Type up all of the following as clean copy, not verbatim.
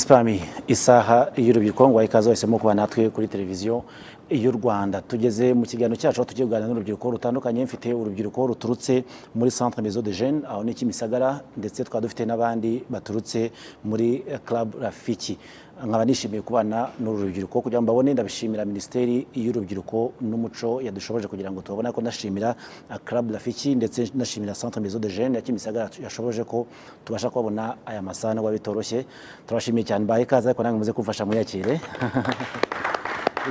Inspire Me, isaha y'urubyiruko, ngo ikaze wahisemo kuba natwe kuri Televiziyo y'u Rwanda. Tugeze mu kiganiro cyacu aho tugiye kuganira n'urubyiruko rutandukanye. Mfite urubyiruko ruturutse muri Centre Maison de Jeunes, aho ni Kimisagara, ndetse tukaba dufite n'abandi baturutse muri Club Rafiki. Nkaba nishimiye kubana n'uru rubyiruko kugira ngo mbabone. Ndabishimira Minisiteri y'Urubyiruko n'Umuco yadushoboje kugira ngo tubabone, ko ndashimira Club Rafiki, ndetse ndashimira Centre Maison de Jeunes ya Kimisagara yashoboje ko tubasha kubabona aya masaha, nubwo bitoroshye. Turabashimiye cyane, mbahaye ikaze, ariko namwe muze kumfasha muyakire.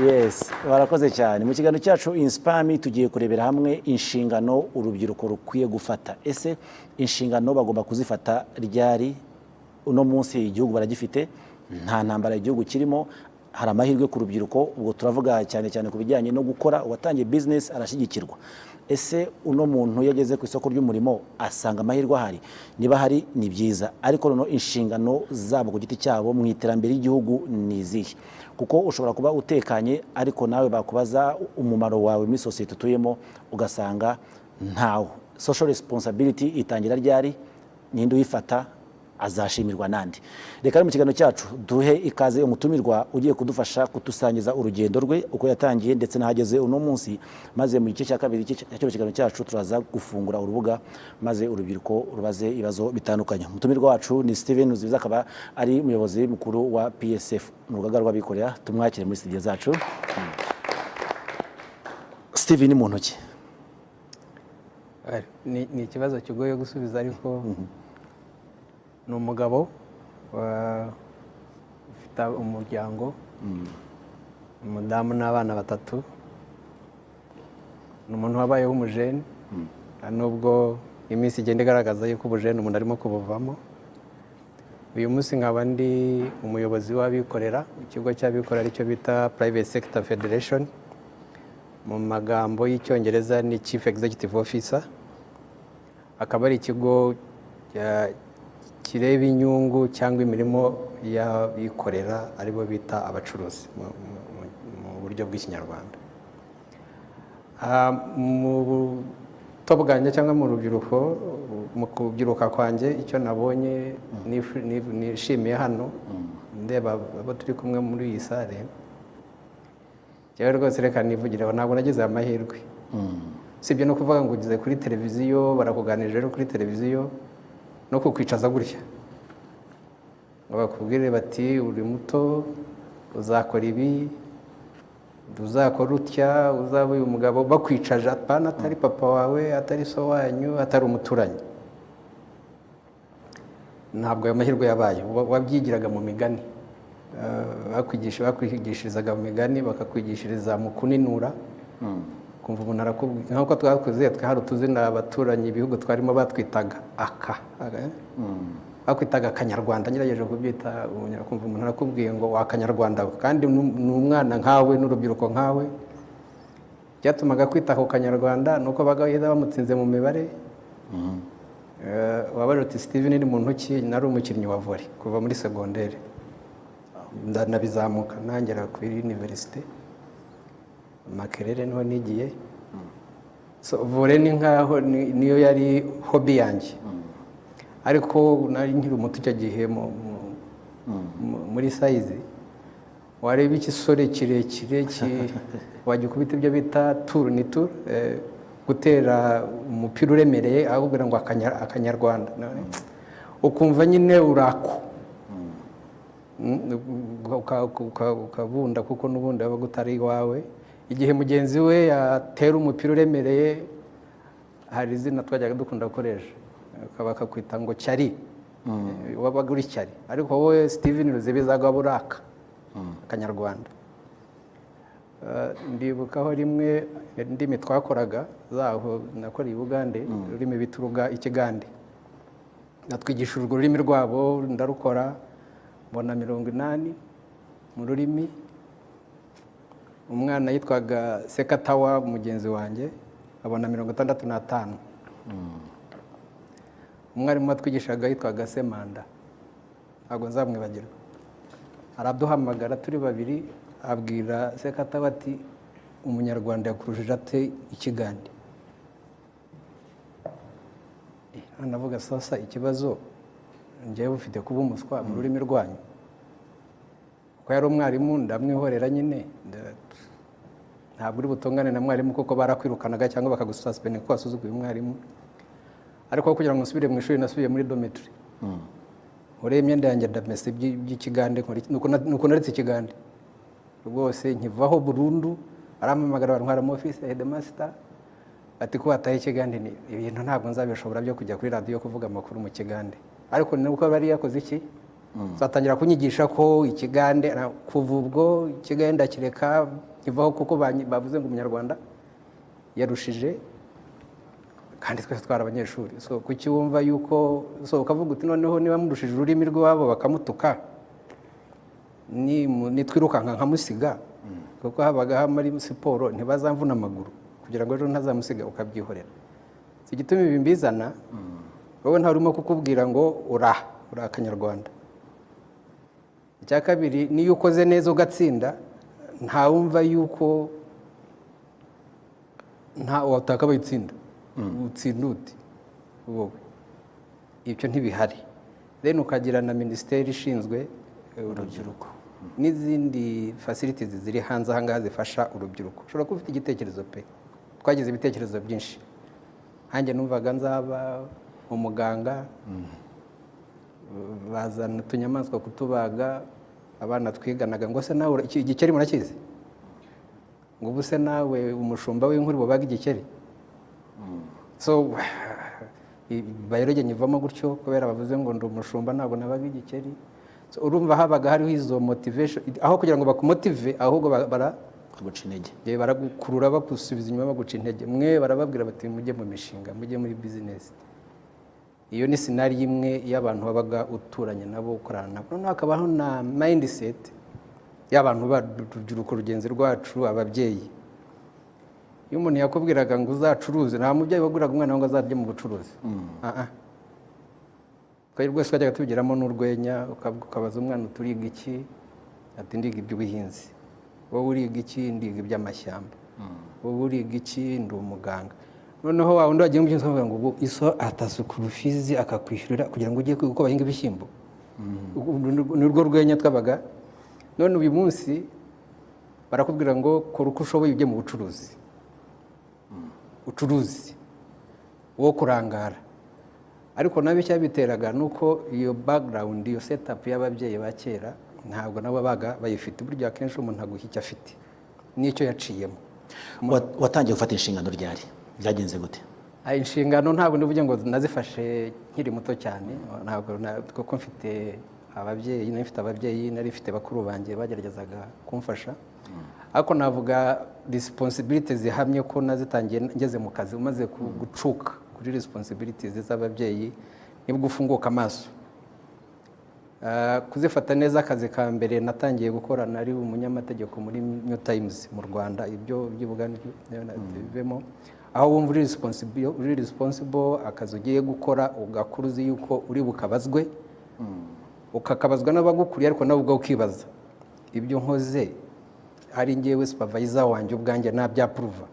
Yes, barakoze cyane. Mu kiganiro cyacu Inspire Me tugiye kurebera hamwe inshingano urubyiruko rukwiye gufata. Ese inshingano bagomba kuzifata ryari? Uno munsi igihugu baragifite, nta ntambara igihugu kirimo, hari amahirwe ku rubyiruko. Ubwo turavuga cyane cyane ku bijyanye no gukora. Uwatangiye business arashyigikirwa. Ese uno muntu iyo ageze ku isoko ry'umurimo asanga amahirwe ahari? Niba ahari ni byiza, ariko noneho inshingano zabo ku giti cyabo mu iterambere ry'igihugu ni izihe? Kuko ushobora kuba utekanye, ariko nawe bakubaza umumaro wawe muri sosiyete utuyemo ugasanga ntawo. Social responsibility itangira ryari? Ninde uyifata? Azashimirwa nandi? Reka rero mu kiganiro cyacu duhe ikaze umutumirwa ugiye kudufasha kudusangiza urugendo rwe, uko yatangiye ndetse n'ahageze uno munsi. Maze mu gice cya kabiri cya kino kiganiro cyacu turaza gufungura urubuga, maze urubyiruko rubaze ibibazo bitandukanye. Umutumirwa wacu ni Steven Ruzibiza, akaba ari umuyobozi mukuru wa PSF, mu rugaga rw'abikorera. Tumwakire muri studio zacu. Steven ni mu ntoki. Ni ikibazo kigoye gusubiza, ariko ni umugabo ufite umuryango, umudamu n'abana batatu. Ni umuntu wabayeho umujene, nubwo iminsi igenda igaragaza yuko ubujene umuntu arimo kubuvamo. Uyu munsi nkaba ndi umuyobozi w'abikorera, ikigo cy'abikorera aricyo bita Private Sector Federation. Mu magambo y'Icyongereza ni Chief Executive Officer. Akaba ari ikigo kireba inyungu cyangwa imirimo y'abikorera, aribo bita abacuruzi mu buryo bw'Ikinyarwanda. Mu buto bwanjye cyangwa mu rubyiruko, mu kubyiruka kwanjye, icyo nabonye nishimiye hano ndeba abo turi kumwe muri iyi salle, njyewe rwose reka nivugireho, ntabwo nagize amahirwe. Usibye no kuvuga ngo ugeze kuri televiziyo, barakuganirije rero kuri televiziyo, no kukwicaza gutya ngo bakubwire bati: "Uri muto, uzakora ibi, uzakora utya, uzaba uyu mugabo," bakwicaje apana atari papa wawe, atari so wanyu, atari umuturanyi. Ntabwo ayo mahirwe yabaye. Wabyigiraga mu migani. Bakwigishirizaga mu migani, bakakwigishiriza mu kuninura, kumva umuntu arakubwira nk'uko twakuze twe hari utuzina abaturanyi, ibihugu twarimo batwitaga, aka bakwitaga Akanyarwanda. Ngerageje kubyita, kumva umuntu arakubwiye ngo wakanyarwanda we, kandi ni umwana nkawe n'urubyiruko nkawe. Byatumaga kwita ku Kanyarwanda ni uko bagahita bamutsinze mu mibare. Wabaje uti Steven ni muntu ki? Nari umukinnyi wa volley kuva muri segondere, ndanabizamuka nangera kuri université Makerere, niho nigiye. So volley ni nkaho niyo yari hobby yanjye, ariko nari nkiri muto icyo gihe muri size. Wareba ikisore kirekire wajya ukubita ibyo bita tour, ni tour, gutera umupira uremereye, ahubwo ngo Akanyarwanda, ukumva nyine urako ukabunda, kuko n'ubundi wabaga utari iwawe. Igihe mugenzi we yatera umupira uremereye, hari izina twajyaga dukunda gukoresha, bakakwita ngo cyari. Wabaga uri cyari, ariko wowe Steven Ruzibizaga waba uraka Akanyarwanda. Ndibukaho rimwe indimi twakoraga zaho nakoreye i Bugande, ururimi bita Ikigande, natwigisha urwo rurimi rwabo, ndarukora mbona 80 mu rurimi. Umwana yitwaga Sekatawa, mugenzi wanjye, abona 65. Umwarimu watwigishaga yitwaga Semanda, ntabwo nzamwibagirwa. Araduhamagara turi babiri, abwira Sekatawa ati: "Umunyarwanda yakurushije ate Ikigande?" Navuga sasa ikibazo njyewe ufite kuba umuswa mu rurimi rwanyu. Ko yari umwarimu, ndamwihorera nyine. Ntabwo uri butongane na mwarimu, kuko barakwirukanaga cyangwa bakagususpenda kuko wasuzuguye umwarimu. Ariko aho kugira ngo nsubire mu ishuri, nasubiye muri dormitory, nkoreye imyenda yanjye, ndamesa iby'ikigande, nuko naretse ikigande rwose, nkivaho burundu. Arampamagara, bantwara mu office ya headmaster, ati: "Ko wataye ikigande?" Ni ibintu ntabwo nzabishobora byo kujya kuri radiyo kuvuga amakuru mu kigande. Ariko ni uko bari yakoze iki, zatangira kunyigisha ko ikigande kuva ubwo ikigande ndakireka, nkivaho, kuko bavuze ngo umunyarwanda yarushije, kandi twese twari abanyeshuri. So kuki wumva yuko, so ukavuga uti: "Noneho niba murushije ururimi rw'iwabo bakamutuka, nitwirukanka nkamusiga, kuko habaga muri siporo, ntibazamvuna amaguru kugira ngo ejo ntazamusiga?" Ukabyihorera. Si igituma ibi mbizana, wowe ntawe urimo kukubwira ngo ura akanyarwanda. Icya kabiri, niyo ukoze neza ugatsinda, ntawumva yuko nta watakabaye utsinda. Utsinda ute wowe? Ibyo ntibihari. Then ukagira na minisiteri ishinzwe urubyiruko n'izindi facilities ziri hanze aha ngaha zifasha urubyiruko. Ushobora kuba ufite igitekerezo pe, twagize ibitekerezo byinshi. Nkanjye numvaga nzaba umuganga, bazana utunyamaswa kutubaga, abana twiganaga ngo: "Se nawe igikeri murakizi?" Ngo: "Ubu se nawe umushumba w'inkuru bubaga igikeri?" So biology nyivamo gutyo kubera bavuze ngo ndi umushumba, ntabwo nabaga igikeri. So, urumva habaga hariho izo motivation, aho kugira ngo bakumotive, ahubwo bara Baguca intege. Baragukurura, bagusubiza inyuma, baguca intege. Mwe barababwira bati: "Mujye mu mishinga, mujye muri business." Iyo ni scenario imwe y'abantu wabaga uturanye nabo, ukorana nabo. Noneho hakabaho na mindset y'abantu b'urubyiruko rugenzi rwacu, ababyeyi. Iyo umuntu yakubwiraga ngo uzacuruze, nta mubyeyi waguraga umwana we ngo azarye mu bucuruzi. Ah, ah. Twari rwose twajyaga tubigiramo n'urwenya, ukabaza umwana uti: "Uriga iki?" Ati: "Ndiga iby'ubuhinzi." "Wowe uriga iki?" "Ndiga iby'amashyamba." "Wowe uriga iki?" "Ndi umuganga." Noneho wa wundi wagiye mu by'inzu akavuga ngo: "Ubwo iso atasuka urufizi akakwishyurira kugira ngo ujye kwiga uko bahinga ibishyimbo." Ni urwo rwenya twabaga. None uyu munsi barakubwira ngo: "Kora uko ushoboye ujye mu bucuruzi, ucuruzi wo kurangara." Ariko nabyo icyabiteraga ni uko iyo background, iyo setup y'ababyeyi ba kera, ntabwo nabo baga bayifite. Burya akenshi umuntu aguha icyo afite n'icyo yaciyemo. Watangiye gufata inshingano ryari? Byagenze gute? Aya inshingano ntabwo ndivuge ngo nazifashe nkiri muto cyane, ntabwo kuko mfite ababyeyi, nari mfite ababyeyi, nari mfite bakuru banjye bageragezaga kumfasha. Ariko navuga responsibility zihamye ko nazitangiye ngeze mu kazi. Umaze gucuka kuri responsibilities z'ababyeyi, nibwo ufunguka amaso. Kuzifata neza, akazi ka mbere natangiye gukora nari umunyamategeko muri New Times mu Rwanda, ibyo by'Ubugande bivemo, aho wumva uri responsible, akazi ugiye gukora ugakora uzi yuko uri bukabazwe, ukakabazwa n'abagukuriye, ariko nawe ubwawe ukibaza: "Ibyo nkoze, ari ngewe supervisor wanjye ubwanjye nabyapprova?"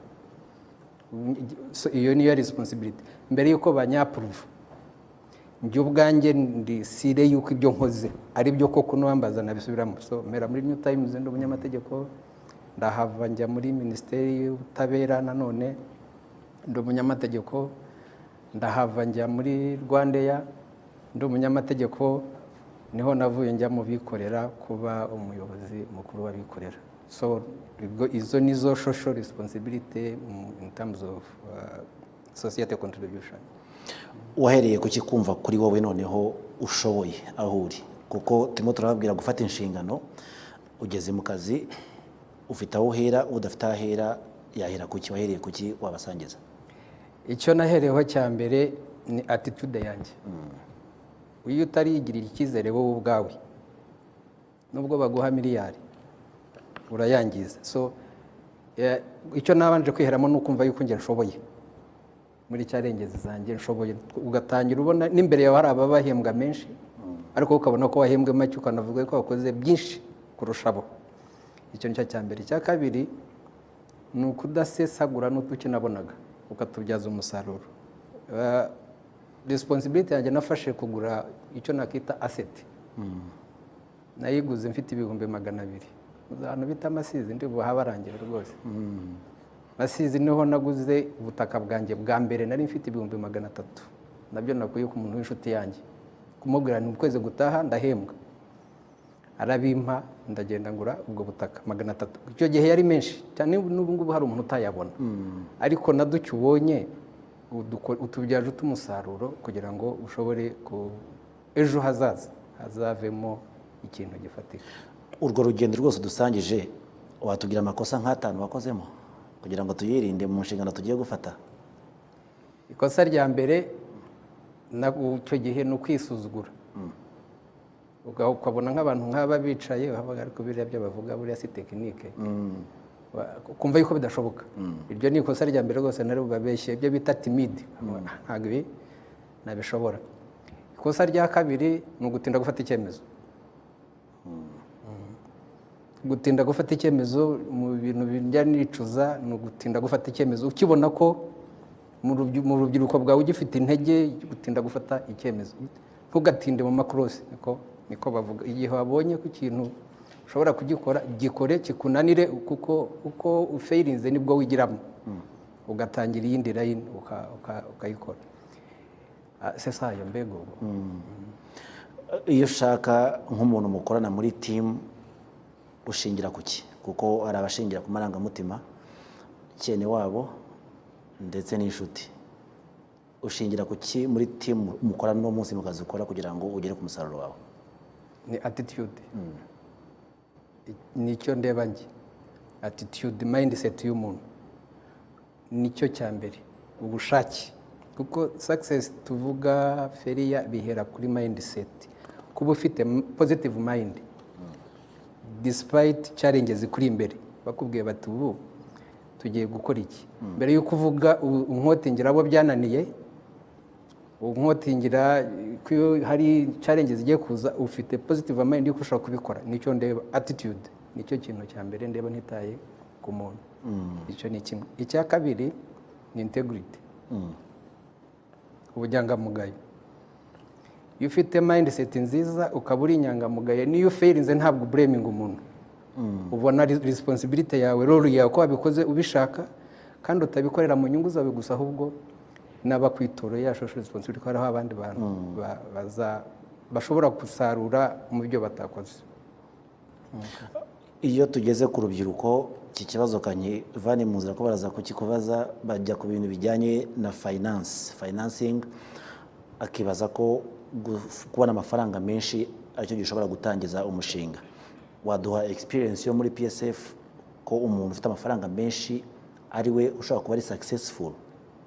So, iyo niyo responsibility. Mbere yuko banyapprova, njye ubwanjye ndi sure yuko ibyo nkoze ari byo koko, n'uwambaza nabisubiramo. So mpera muri New Times ndi umunyamategeko, ndahava njya muri minisiteri y'ubutabera, nanone ndi umunyamategeko, ndahava njya muri RwandAir ndi umunyamategeko, niho navuye njya mu bikorera kuba umuyobozi mukuru w'abikorera. So ubwo izo nizo social responsibility in terms of society contribution. Wahereye ku kikumva kuri wowe noneho ushoboye aho uri? Kuko turimo turababwira gufata inshingano. Ugeze mu kazi, ufite aho uhera. Udafite aho ahera yahera kuki? Wahereye kuki wabasangiza? Icyo nahereyeho cya mbere ni attitude yanjye. Iyo utarigirira icyizere wowe ubwawe, nubwo baguha miliyari urayangiza. So icyo nabanje kwiheramo ni ukumva yuko njye nshoboye muri challenges zanjye, nshoboye. Ugatangira ubona n'imbere yawe hari ababahembwa menshi, ariko wowe ukabona ko wahembwe make, ukanavuga ko wakoze byinshi kurusha abo. Icyo ni cyo cya mbere. Icya kabiri ni ukudasesagura n'uduke nabonaga, ukatubyaza umusaruro. Responsibility yanjye nafashe kugura icyo nakita asset. Nayiguze mfite 200,000. Uzi ahantu bita Masizi? Ndi buhabarangire rwose. Masizi niho naguze ubutaka bwanjye bwa mbere. Nari mfite 300,000, nabyo nakuye ku muntu w'inshuti yanjye, kumubwira ni ukwezi gutaha ndahembwa, arabimpa, ndagenda ngura ubwo butaka. 300 icyo gihe yari menshi cyane, n'ubu ngubu hari umuntu utayabona, ariko na duke ubonye utubyaje ute umusaruro kugira ngo ushobore ku ejo hazaza hazavemo ikintu gifatika? Urwo rugendo rwose dusangije, watubwira amakosa nk'atanu wakozemo kugira ngo tuyirinde mu nshingano tugiye gufata? Ikosa rya mbere icyo gihe ni ukwisuzugura. Ukabona nk'abantu nk'aba bicaye bavuga, ariko biriya byo bavuga buriya si technique. Ukumva yuko bidashoboka. Iryo ni ikosa rya mbere rwose, nari bubabeshye, ibyo bita timide, ntabwo ibi nabishobora. Ikosa rya kabiri ni ugutinda gufata icyemezo. Gutinda gufata icyemezo mu bintu bijya nicuza ni ugutinda gufata icyemezo. Ukibona ko mu rubyiruko bwawe ugifite intege, gutinda gufata icyemezo. Ntugatinde mu makorosi, niko bavuga. Igihe wabonye ko ikintu ushobora kugikora, gikore kikunanire, kuko uko ufailinze nibwo wigiramo, ugatangira iyindi line ukayikora. C'est ça yo mbega ubwo. Iyo ushaka nk'umuntu mukorana muri team, ushingira ku ki? Kuko hari abashingira ku marangamutima, cyene wabo ndetse n'inshuti. Ushingira ku ki muri team mukorana uno munsi mu kazi ukora kugira ngo ugere ku musaruro wawe? Ni attitude, nicyo ndeba njye. Attitude, mindset y'umuntu nicyo cya mbere, ubushake, kuko success tuvuga, failure, bihera kuri mindset, kuba ufite positive mind despite challenges kuri imbere. Bakubwiye bati ubu tugiye gukora iki, mbere y'uko uvuga unquotingira abo byananiye, unquotingira ko iyo hari challenges zigiye kuza, ufite positive mind y'uko ushobora kubikora. Nicyo ndeba, attitude nicyo kintu cya mbere ndeba ntitaye ku muntu. Icyo ni kimwe. Icya kabiri ni integrity, ubunyangamugayo. Iyo ufite mindset nziza, ukaba uri inyangamugayo, niyo ufailinze ntabwo ublaminga umuntu. Ubona responsibility yawe, role yawe, ko wabikoze ubishaka kandi utabikorera mu nyungu zawe gusa, ahubwo n'abakwitora, ya social responsibility, ko hariho abandi bantu bashobora gusarura mu byo batakoze. Iyo tugeze ku rubyiruko, iki kibazo kanyivane mu nzira ko baraza kukikubaza, bajya ku bintu bijyanye na finance, financing, akibaza ko kubona amafaranga menshi aricyo gishobora gutangiza umushinga. Waduha experience yo muri PSF ko umuntu ufite amafaranga menshi ari we ushobora kuba ari successful,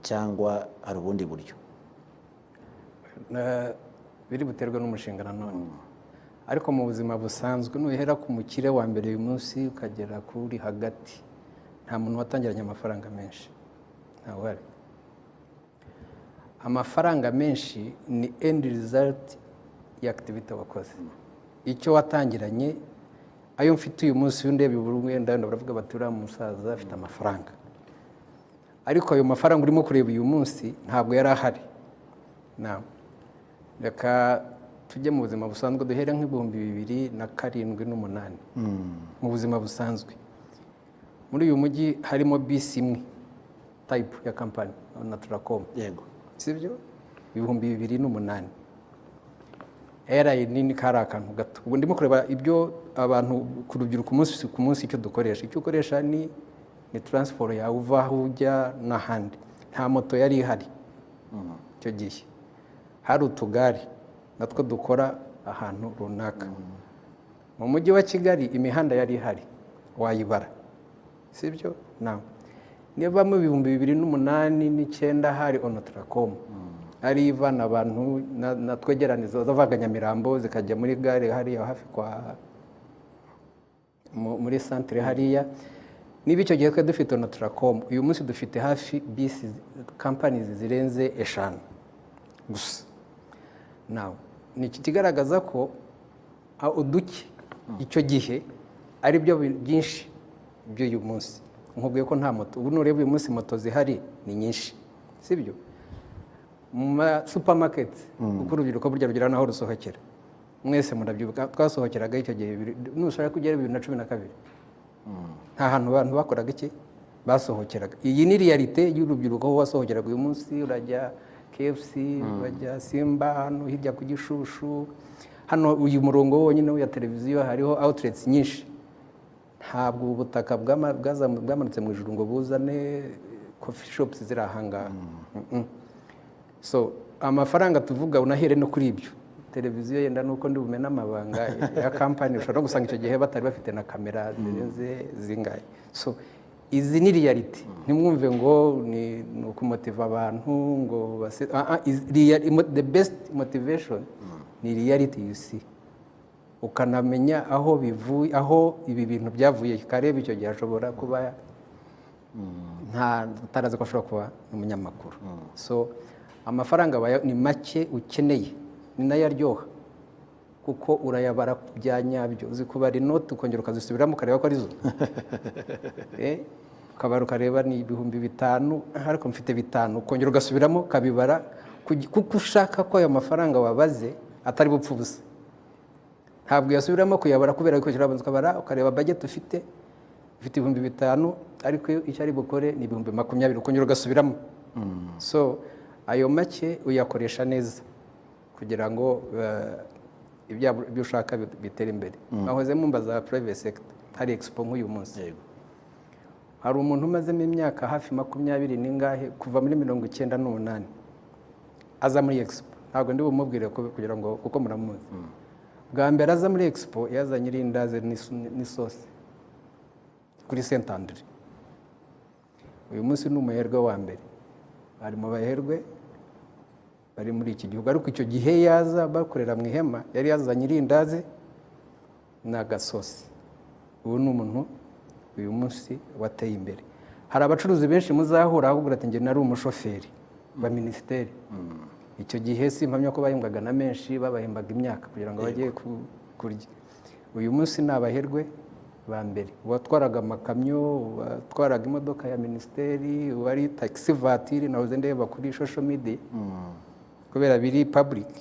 cyangwa hari ubundi buryo? Biri buterwe n'umushinga nanone, ariko mu buzima busanzwe, nuhera ku mukire wa mbere uyu munsi ukagera kuri hagati, nta muntu watangiranye amafaranga menshi, ntawe uhari. Amafaranga menshi ni end result ya activity wakoze, icyo watangiranye. Ayo mfite uyu munsi, iyo ndeba buri umwe wenda baravuga bati uriya musaza afite amafaranga, ariko ayo mafaranga urimo kureba uyu munsi ntabwo yari ahari. Now, reka tujye mu buzima busanzwe, duhere nk'2007 n'umunani. Mu buzima busanzwe, muri uyu mujyi harimo bisi imwe, type ya company Onatracom. Sibyo? 2008 airline ni kari akantu gato. Ubu ndimo kureba ibyo abantu ku rubyiruko umunsi ku munsi, icyo dukoresha, icyo ukoresha ni transport yawe uva aho ujya n'ahandi. Nta moto yari ihari icyo gihe, hari utugare natwo dukora ahantu runaka mu mujyi wa Kigali. Imihanda yari ihari wayibara, sibyo? Nawe niba mu 2008 n'icyenda hari Onatracom, ari ivana abantu na twegeranizo zavaga Nyamirambo zikajya muri gare hariya hafi kwa muri centre hariya. Niba icyo gihe twari dufite Onatracom, uyu munsi dufite hafi bisi companies zirenze eshanu gusa. Nawe ni iki kigaragaza ko uduke icyo gihe ari byo byinshi by'uyu munsi? Nkubwiye ko nta moto. Ubu nureba uyu munsi moto zihari ni nyinshi, sibyo? Mu ma supermarket, kuko urubyiruko burya rugira n'aho rusohokera. Mwese murabyibuka, twasohokeraga icyo gihe nushaka kugera 2012, nta hantu abantu bakoraga iki, basohokeraga. Iyi ni réalité y'urubyiruko, aho wasohokeraga. Uyu munsi urajya KFC, urajya Simba hano hirya ku Gishushu, hano uyu murongo wonyine wa televiziyo hariho outlets nyinshi. Ntabwo ubu butaka bwamanutse mu ijuru ngo buzane coffee shops ziri ahangaha. So amafaranga tuvuga, unahere no kuri ibyo televiziyo, yenda nuko ndi bumene amabanga ya kampani, ushobora no gusanga icyo gihe batari bafite na kamera zirenze zingahe. So izi ni reality, ntimwumve ngo ni ukumotiva abantu ngo base. The best motivation ni reality you see, ukanamenya aho bivuye, aho ibi bintu byavuye. Kareba icyo gihe ashobora kuba nta utarazi ko ashobora kuba n'umunyamakuru. So amafaranga ni make ukeneye, ni nayo aryoha kuko urayabara bya nyabyo. Uzi kubara inoti ukongera ukazisubiramo ukareba ko arizo, ukabara ukareba ni 5000, ariko mfite 5, ukongera ugasubiramo ukabibara kuko ushaka ko ayo mafaranga wabaze atari bupfe ubusa. Ntabwo uyasubiramo kuyabara kubera ko urabanza ukabara, ukareba budget ufite, ufite 5000, ariko icyo ari bukore ni 20,000, ukongera ugasubiramo. So ayo make uyakoresha neza kugira ngo ibyo ushaka bitere imbere. Nahoze mumbaza private sector, hari expo nk'uyu munsi. Hari umuntu umazemo imyaka hafi 20 n'ingahe, kuva muri 98, aza muri expo. Ntabwo ndi bumubwire kugira ngo kuko muramuzi. Bwa mbere aza muri expo yazanye irindazi n'isosi kuri Saint Andre. Uyu munsi ni umuherwe wa mbere, ari mu baherwe bari muri iki gihugu, ariko icyo gihe yaza bakorera mu ihema, yari yazanye irindazi n'agasosi. Ubu ni umuntu uyu munsi wateye imbere. Hari abacuruzi benshi muzahura ahubwo ati: "Njye nari umushoferi wa minisiteri." Icyo gihe simpamya ko bahembwaga na menshi, babahembaga imyaka kugira ngo bajye kurya. Uyu munsi ni abaherwe ba mbere, uwatwaraga amakamyo, uwatwaraga imodoka ya minisiteri, uwari taxi voiture. Nahoze ndeba kuri social media kubera biri public,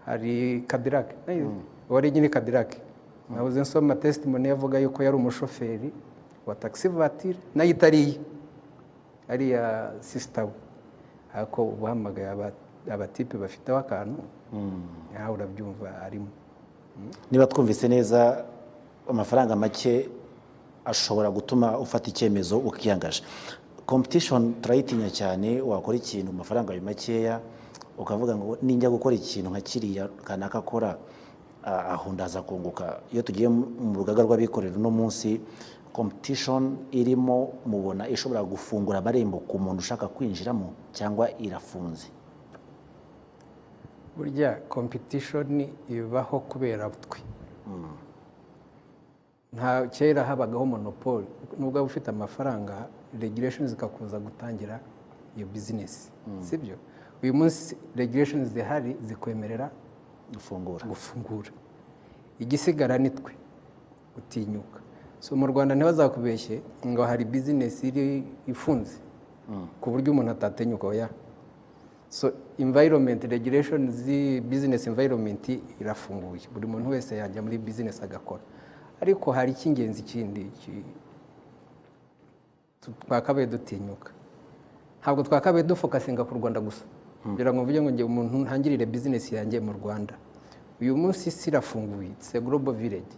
hari Cadillac, wari nyiri Cadillac, nahoze nsoma testimony avuga yuko yari umushoferi wa taxi voiture, nayo itari iye, ari iya sister we, ariko ubuhamagaye abatipe bafiteho akantu, nawe urabyumva arimo. Niba twumvise neza, amafaranga make ashobora gutuma ufata icyemezo ukiyangaje. Competition turayitinya cyane. Wakora ikintu mu mafaranga ayo makeya, ukavuga ngo ninjya gukora ikintu nka kiriya kanaka akora, aho ndaza kunguka. Iyo tugiye mu rugaga rw'abikorera uno munsi, competition irimo mubona ishobora gufungura amarembo ku muntu ushaka kwinjiramo cyangwa irafunze? Burya competition ibaho kubera twe. Nta kera habagaho monopole, nubwo waba ufite amafaranga, regulation zikakuza gutangira iyo business, sibyo? Uyu munsi regulation zihari zikwemerera gufungura. Gufungura. Igisigara ni twe utinyuka. So mu Rwanda ntibazakubeshye ngo hari business iri ifunze ku buryo umuntu atatinyuka, oya. So environment, regulation zi business environment irafunguye, buri muntu wese yajya muri business agakora. Ariko hari icy'ingenzi kindi twakabaye dutinyuka. Ntabwo twakabaye dufocusinga ku Rwanda gusa kugira ngo mvuge ngo njye umuntu ntangirire business yanjye mu Rwanda. Uyu munsi isi irafunguye, it's a global village.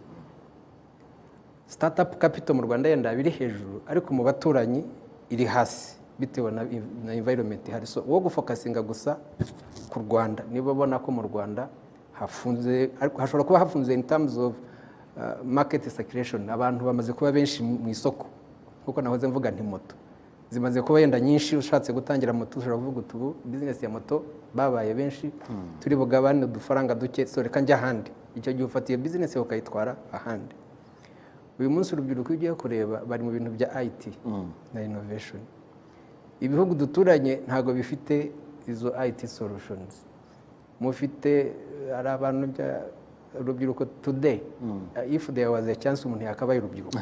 Startup capital mu Rwanda yenda biri hejuru, ariko mu baturanyi iri hasi bitewe na environment ihari. So wo gufocusinga gusa ku Rwanda, niba ubona ko mu Rwanda hafunze, ariko hashobora kuba hafunze in terms of market circulation, abantu bamaze kuba benshi mu isoko, nkuko nahoze mvuga nti moto zimaze kuba yenda nyinshi. Ushatse gutangira moto ushobora kuvuga uti: "Ubu business ya moto babaye benshi, turi bugabane udufaranga duke, so reka njya ahandi." Icyo gihe ufata iyo business yawe ukayitwara ahandi. Uyu munsi urubyiruko iyo ugiye kureba bari mu bintu bya IT na innovation. Ibihugu duturanye ntabwo bifite izo IT solutions mufite. Hari abantu bya urubyiruko today, if there was a chance umuntu yakabaye urubyiruko,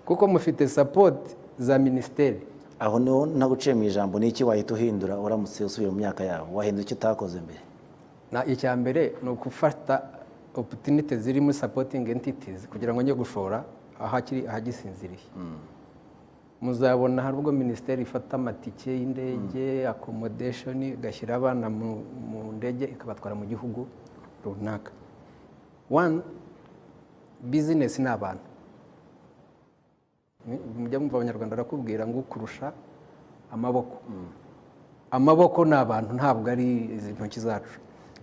kuko mufite support za minisiteri. Aho niho ntaguciye mu ijambo, ni iki wahita uhindura uramutse usubiye mu myaka yawe? Wahindura icyo utakoze mbere? Na icya mbere ni ukufata opportunity ziri muri supporting entities kugira ngo njye gushora ahakiri ahagisinziriye. Muzabona hari ubwo minisiteri ifata amatike y'indege, accommodation, igashyira abana mu ndege, ikabatwara mu gihugu runaka. One business ni abantu. Mujya mwumva Abanyarwanda barakubwira ngo ukurusha amaboko. Amaboko ni abantu, ntabwo ari izi ntoki zacu.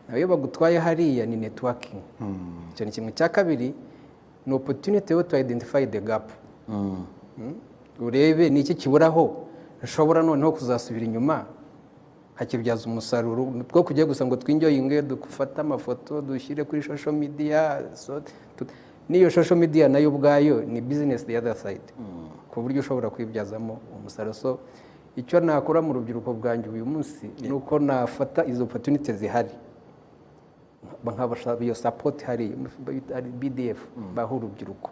Nawe iyo bagutwaye hariya ni networking. Icyo ni kimwe. Cya kabiri ni opportunity yo to identify the gap. Urebe ni iki kiburaho nshobora noneho kuzasubira inyuma hakibyaza umusaruro, two kujya gusa ngo twi-enjoyinge, dufate amafoto, dushyire kuri social media. So, n'iyo social media nayo ubwayo ni business, the other side, ku buryo ushobora kuyibyazamo umusaruro. So icyo nakora mu rubyiruko bwanjye uyu munsi ni uko nafata izo opportunity zihari, nkabasaba iyo support. Hari BDF baha urubyiruko.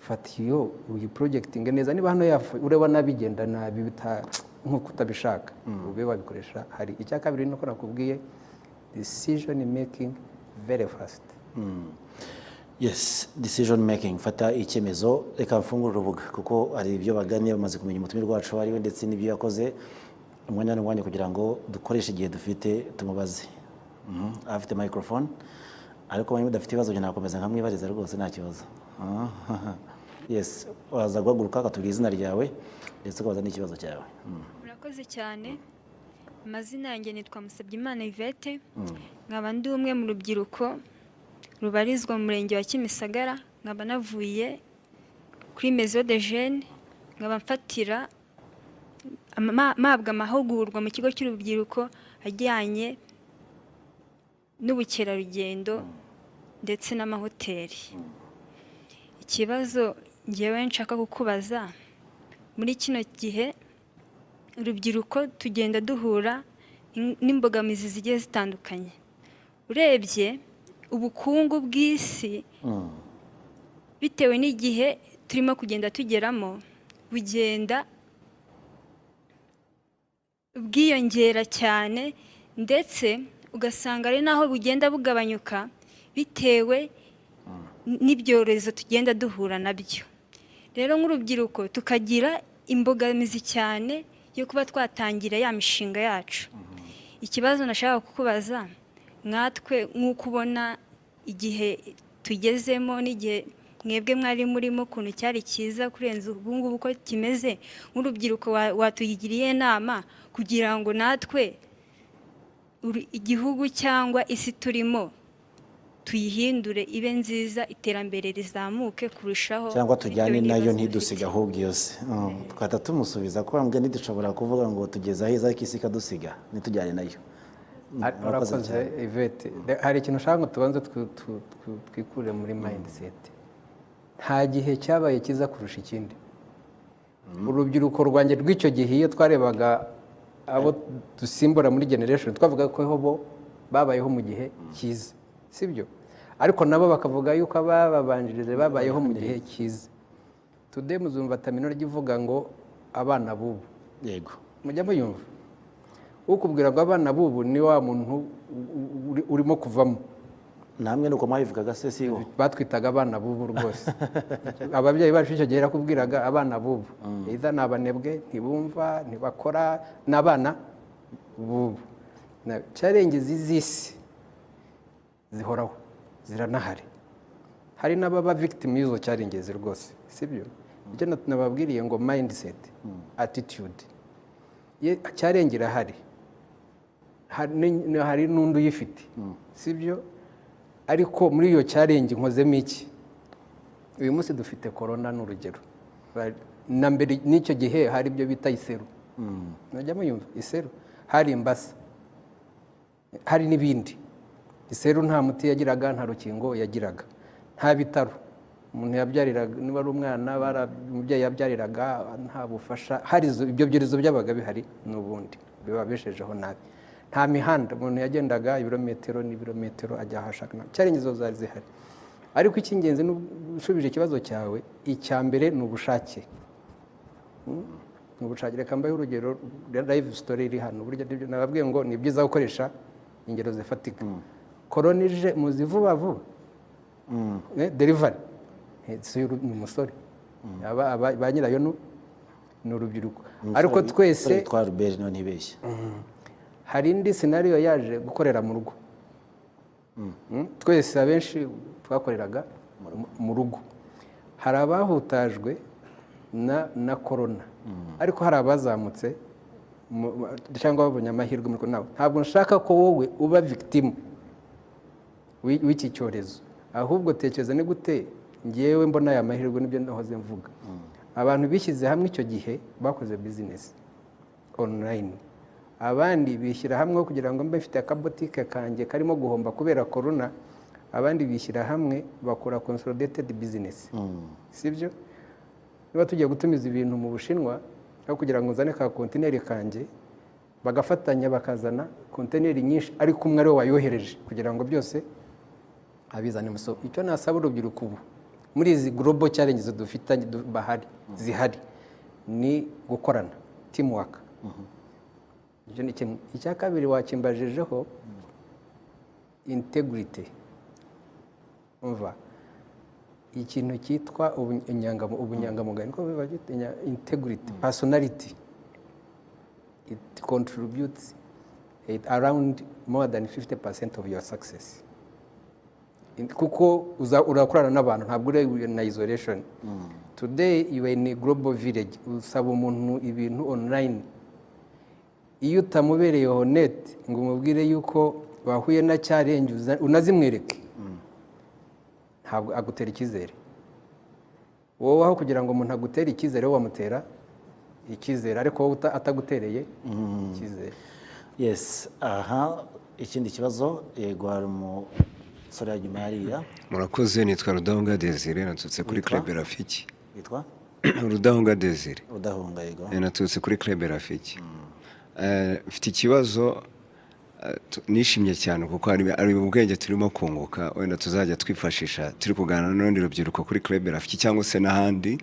Fata iyo uyi-projectinge neza. Niba hano ureba nabigenda nabi nk'uko utabishaka, ube wabikoresha. Hari icya kabiri ni uko nakubwiye decision making very fast. Yes, decision making, fata icyemezo. Reka mfungure urubuga kuko hari ibyo baganiye, bamaze kumenya umutumirwa wacu ari we ndetse n'ibyo yakoze. Umwanya n'umwanya kugira ngo dukoreshe igihe dufite tumubaze. Afite microphone, ariko niba udafite ibibazo njye nakomeza nkamwibariza rwose, nta kibazo. Yes, waza guhaguruka ukatubwira izina ryawe ndetse ukabaza n'ikibazo cyawe. Murakoze cyane. Amazina yanjye nitwa Musabyimana Yvette, nkaba ndi umwe mu rubyiruko rubarizwa mu murenge wa Kimisagara, nkaba navuye kuri Maison de Jeunes, nkaba mfatira mpabwa amahugurwa mu kigo cy'urubyiruko ajyanye n'ubukerarugendo ndetse n'amahoteli. Ikibazo ngewe nshaka kukubaza: muri kino gihe urubyiruko tugenda duhura n'imbogamizi zigiye zitandukanye. Urebye ubukungu bw'isi, bitewe n'igihe turimo kugenda tugeramo, bugenda bwiyongera cyane, ndetse ugasanga ari naho bugenda bugabanyuka bitewe n'ibyorezo tugenda duhura nabyo. Rero nk'urubyiruko tukagira imbogamizi cyane yo kuba twatangira ya mishinga yacu. Ikibazo nashaka kukubaza, nkatwe nk'uko ubona igihe tugezemo n'igihe mwebwe mwari murimo ukuntu cyari cyiza kurenza ubu ngubu uko kimeze, nk'urubyiruko watugiriye inama kugira ngo natwe igihugu cyangwa isi turimo tuyihindure ibe nziza, iterambere rizamuke kurushaho, cyangwa tujyane bitewe nayo n'ibibazo ntidusiga dufite. Ahubwo iyo si twahita tumusubiza ko mbwe ntidushobora kuvuga ngo tugeze aheza ariko isi ikadusiga ntitujyane nayo. Murakoze Urakoze cyane. Yvette. Hari ikintu ushaka ngo tubanze twikure muri mindset. Nta gihe cyabaye cyiza kurusha ikindi. Urubyiruko rwanjye rw'icyo gihe, iyo twarebaga abo dusimbura muri generation, twavuga ko bo babayeho mu gihe cyiza, sibyo? Ariko nabo bakavuga yuko abababanjirije babayeho mu gihe cyiza. Today muzumva terminology ivuga ngo abana b'ubu. Mujya muyumva? Ukubwira ngo abana b'ubu ni wa muntu urimo kuvamo. Namwe nuko mwabivugaga se, si bo? Batwitaga abana b'ubu rwose. Ababyeyi bacu icyo gihe yakubwiraga abana b'ubu either ni abanebwe, ntibumva, ntibakora, ni abana b'ubu. Challenges z'isi zihoraho, ziranahari. Hari n'ababa victim y'izo challenges rwose, sibyo? Icyo nababwiriye ngo mindset, attitude. Challenge irahari. Hari n'undi uyifite, sibyo? Ariko muri iyo challenge nkozemo iki? Uyu munsi dufite corona, ni urugero. Na mbere n'icyo gihe hari ibyo bita iseru. Mujya muyumva iseru? Hari imbasa, hari n'ibindi. Iseru nta muti yagiraga, nta rukingo yagiraga, nta bitaro. Umuntu yabyariraga, niba ari umwana, umubyeyi yabyariraga nta bufasha. Hari ibyo byorezo byabaga bihari n'ubundi bibabeshejeho nabi. Nta mihanda, umuntu yagendaga ibirometero n'ibirometero ajya aho ashaka. Challenge zo zari zihari. Ariko icy'ingenzi, ushubije ikibazo cyawe, icya mbere ni ubushake. Ni ubushake. Reka mbahe urugero, live story iri hano. Burya nibyo nababwiye ngo ni byiza gukoresha Ingero zifatika, korona ije muzi vuba vuba. Delivery. Si ni umusore. Ba nyirayo ni urubyiruko, ariko twese Witwa Robert, niba ntibeshye. Hari indi scenario yaje, gukorera mu rugo. Twese abenshi twakoreraga mu rugo. Hari abahutajwe na korona, ariko hari abazamutse cyangwa babonye amahirwe muri korona. Ntabwo nshaka ko wowe uba victim w'iki cyorezo, ahubwo tekereza ni gute ngewe mbona aya mahirwe. Nibyo nahoze mvuga, abantu bishyize hamwe icyo gihe bakoze business online, abandi bishyira hamwe kugira ngo mbe mfite akabotike kanjye karimo guhomba kubera korona, abandi bishyira hamwe bakora consolidated business, sibyo? Niba tugiye gutumiza ibintu mu Bushinwa, aho kugira ngo nzane ka kontineri kanjye, bagafatanya bakazana kontineri nyinshi, ariko umwe ariwe wayohereje kugira ngo byose abizane mu soko. Icyo nasaba urubyiruko ubu muri izi global challenges dufitanye, bahari zihari, ni gukorana, teamwork. Icyo ni kimwe. Icya kabiri wakimbajijeho, integrity. Umva, ikintu cyitwa ubunyangamugayo, niko biba byitwa, integrity, personality, it contributes around more than 50% of your success. Kuko urakorana n'abantu, ntabwo uri na isolation. Today you are in a global village. Usaba umuntu ibintu online, iyo utamubereye honnête ngo umubwire yuko wahuye na challenge, unazimwereke, ntabwo agutera icyizere. Wowe aho kugira ngo umuntu agutere icyizere, wowe wamutera icyizere, ariko wowe atagutereye icyizere. Yes, aha ikindi kibazo. Yego, hari umusore nyuma hariya. Murakoze, nitwa Rudahunga Desire, naturutse kuri Witwa? Club Rafiki. Witwa? Rudahunga Desire. Udahunga, yego. Naturutse kuri Club Rafiki. Mfite ikibazo. Nishimye cyane kuko hari ubwenge turimo kunguka, wenda tuzajya twifashisha turi kuganira n'urundi rubyiruko kuri Club Rafiki cyangwa se n'ahandi.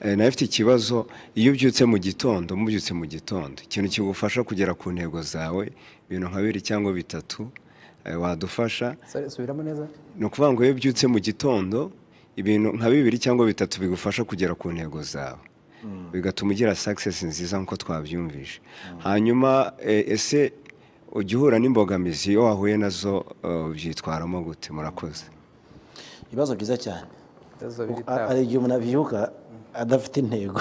Nawe mfite ikibazo: iyo ubyutse mu gitondo, mubyutse mu gitondo, ikintu kigufasha kugera ku ntego zawe, ibintu nka bibiri cyangwa bitatu wadufasha? Sorry, subiramo neza. Ni ukuvuga ngo iyo ubyutse mu gitondo, ibintu nka bibiri cyangwa bitatu bigufasha kugera ku ntego zawe, bigatuma ugira success nziza nk'uko twabyumvishe. Hanyuma ese ujya uhura n'imbogamizi? Iyo wahuye nazo ubyitwaramo gute? Murakoze. Ibibazo byiza cyane. Ibibazo biri tough. Hari igihe umuntu abyuka adafite intego.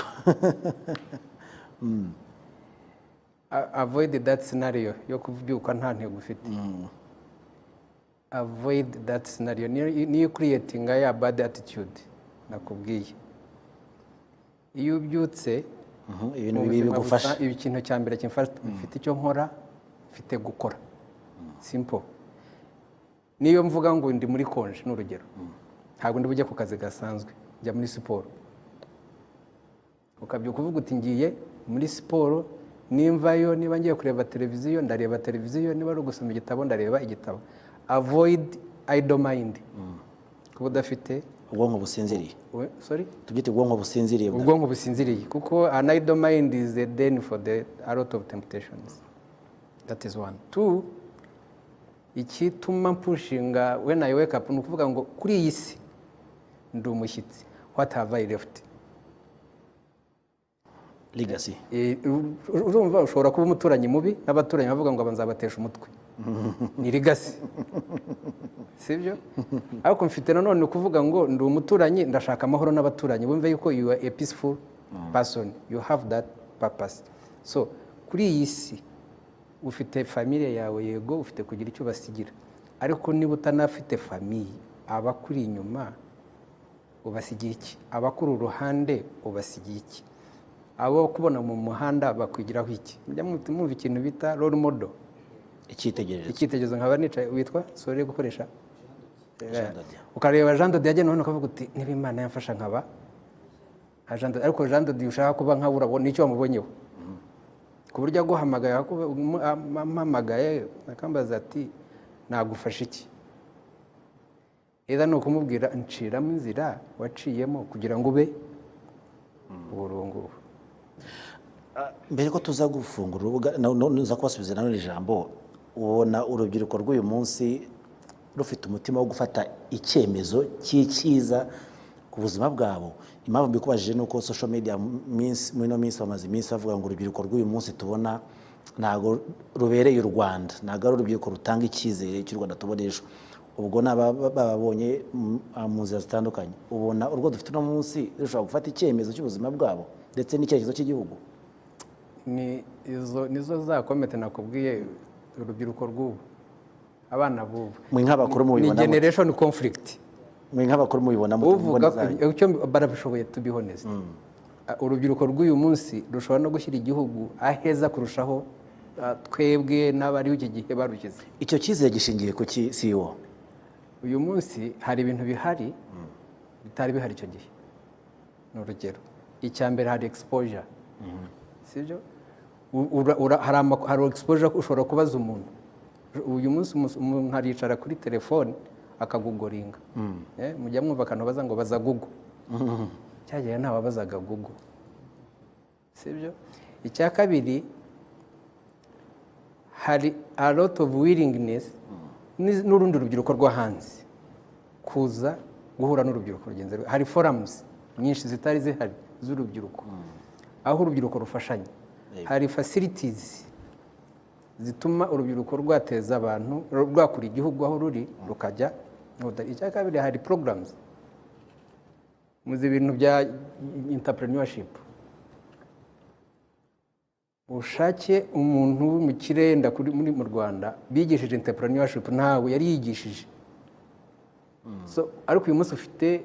Avoid that scenario yo kubyuka nta ntego ufite. Avoid that scenario. Niyo creating ya bad attitude nakubwiye. Iyo ubyutse Ibintu mu bibiri buzima bigufasha. Ikintu cya mbere kimfasha, mfite icyo nkora, mfite gukora, simple. Niyo mvuga ngo ndi muri congé, ni urugero, ntabwo ndi bujye ku kazi gasanzwe, njya muri siporo. Ukabyuka uvuga uti: "Ngiye muri siporo, nimvayo niba ngiye kureba televiziyo ndareba televiziyo, niba ari ugusoma igitabo ndareba igitabo." Avoid idle mind, kuba udafite Ubwonko businziriye. Sorry? Tubyite ubwonko businziriye. Ubwonko businziriye, kuko an idle mind is a den for the a lot of temptations. That is one. Two, ikituma mpushinga when I wake up ni ukuvuga ngo kuri iyi si ndi umushyitsi. What have I left? Legacy. Urumva ushobora kuba umuturanyi mubi, n'abaturanyi bavuga ngo nzabatesha umutwe, ni legacy, sibyo? Ariko mfite nanone kuvuga ngo ndi umuturanyi, ndashaka amahoro n'abaturanyi, bumve yuko you are a peaceful person, you have that purpose. So kuri iyi si ufite famille yawe, yego, ufite kugira icyo ubasigira, ariko niba utanafite famille, abakuri inyuma ubasigiye iki? Abakuri uruhande ubasigiye iki? Abo kubona mu muhanda bakwigiraho iki? Mujya mwumva ikintu bita role model? Icyitegererezo. Icyitegererezo. Nkaba nicaye, witwa, sorry, gukoresha Jean de Dieu. Ukareba Jean de Dieu agenda hano, ukavuga uti: "Niba Imana yamfasha nkaba nka Jean de Dieu." Ariko Jean de Dieu ushaka kuba nka, urabona icyo wamubonyeho, ku buryo aguhamagaye, ampamagaye akambaza ati: "Nagufasha iki?" Eza ni ukumubwira: "Nciramo inzira waciyemo kugira ngo ube ubu ngubu." Mbere ko tuza gufungura urubuga, nuza kubasubiza nanone ijambo. Ubona urubyiruko rw'uyu munsi rufite umutima wo gufata icyemezo cy'icyiza ku buzima bwabo? Impamvu mbikubajije ni uko social media muri ino minsi bamaze iminsi bavuga ngo urubyiruko rw'uyu munsi tubona ntabwo rubereye u Rwanda, ntabwo ari urubyiruko rutanga icyizere cy'u Rwanda tubona ejo. Ubwo ni bababonye mu nzira zitandukanye. Ubona urwo dufite uno munsi rushobora gufata icyemezo cy'ubuzima bwabo ndetse n'icyerekezo cy'igihugu? Ni izo nizo za comment nakubwiye. Urubyiruko rw'ubu, abana b'ubu, Mwe nk'abakuru ni mubibona mute? generation conflict. Mwe nk'abakuru mubibona mute? Uvuga Mu mboni zanyu. icyo barabishoboye, to be honest. Urubyiruko rw'uyu munsi rushobora no gushyira igihugu aheza kurushaho twebwe n'abariho iki gihe barushyize. Icyo cyizere gishingiye ku ki, CEO? Uyu munsi hari ibintu bihari bitari bihari icyo gihe. Ni urugero, icya mbere, hari exposure, sibyo? Hari exposure. Ushobora kubaza umuntu uyu munsi, umuntu aricara kuri telefone akagooglinga. Mujya mwumva akantu baza ngo baza Google. Cyagihe ntawabazaga Google, sibyo? Icya kabiri, hari a lot of willingness n'urundi rubyiruko rwo hanze kuza guhura n'urubyiruko rugenzi rwe. Hari forums nyinshi zitari zihari z'urubyiruko, aho urubyiruko rufashanya. Hari facilities zituma urubyiruko rwateza abantu, rwakura igihugu aho ruri rukajya. Icya kabiri, hari programs. Muzi ibintu bya entrepreneurship. Ushake umuntu w'umukire kuri muri mu Rwanda bigishije entrepreneurship, ntawe yari yigishije. So, ariko uyu munsi ufite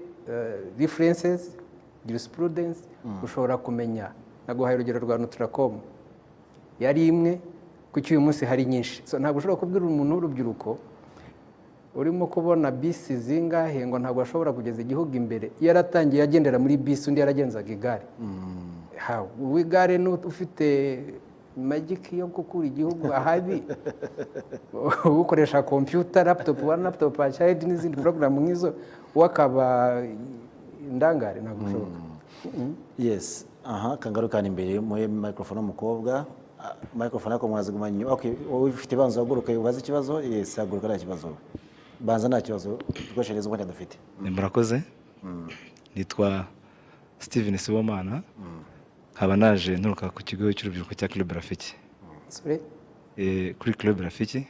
references, jurisprudence, ushobora kumenya. Naguhaye urugero rwa Nutracom, yari imwe, kuki uyu munsi hari nyinshi? So, ntabwo ushobora kubwira umuntu w'urubyiruko urimo kubona bisi zingahe ngo ntabwo ashobora kugeza igihugu imbere. Yaratangiye agendera muri bisi, undi yaragenzaga igare. Uw'igare ni ufite magic yo gukura igihugu ahabi. Ukoresha computer, laptop, one laptop per child n'izindi porogaramu nk'izo, we akaba indangare? Ntabwo bishoboka. Yes, aha kangarukana imbere muri microphone w'umukobwa. Microphone ariko mwazigumanye inyuma. Okay, wowe ufite, banza uhaguruke ubaze ikibazo. Yes, haguruka, nta kibazo, banza, nta kibazo, dukoreshereze umwanya dufite. Murakoze. Nitwa Steven Sibomana, nkaba naje nturuka ku kigo cy'urubyiruko cya Club Rafiki. Sorry? Kuri Club Rafiki.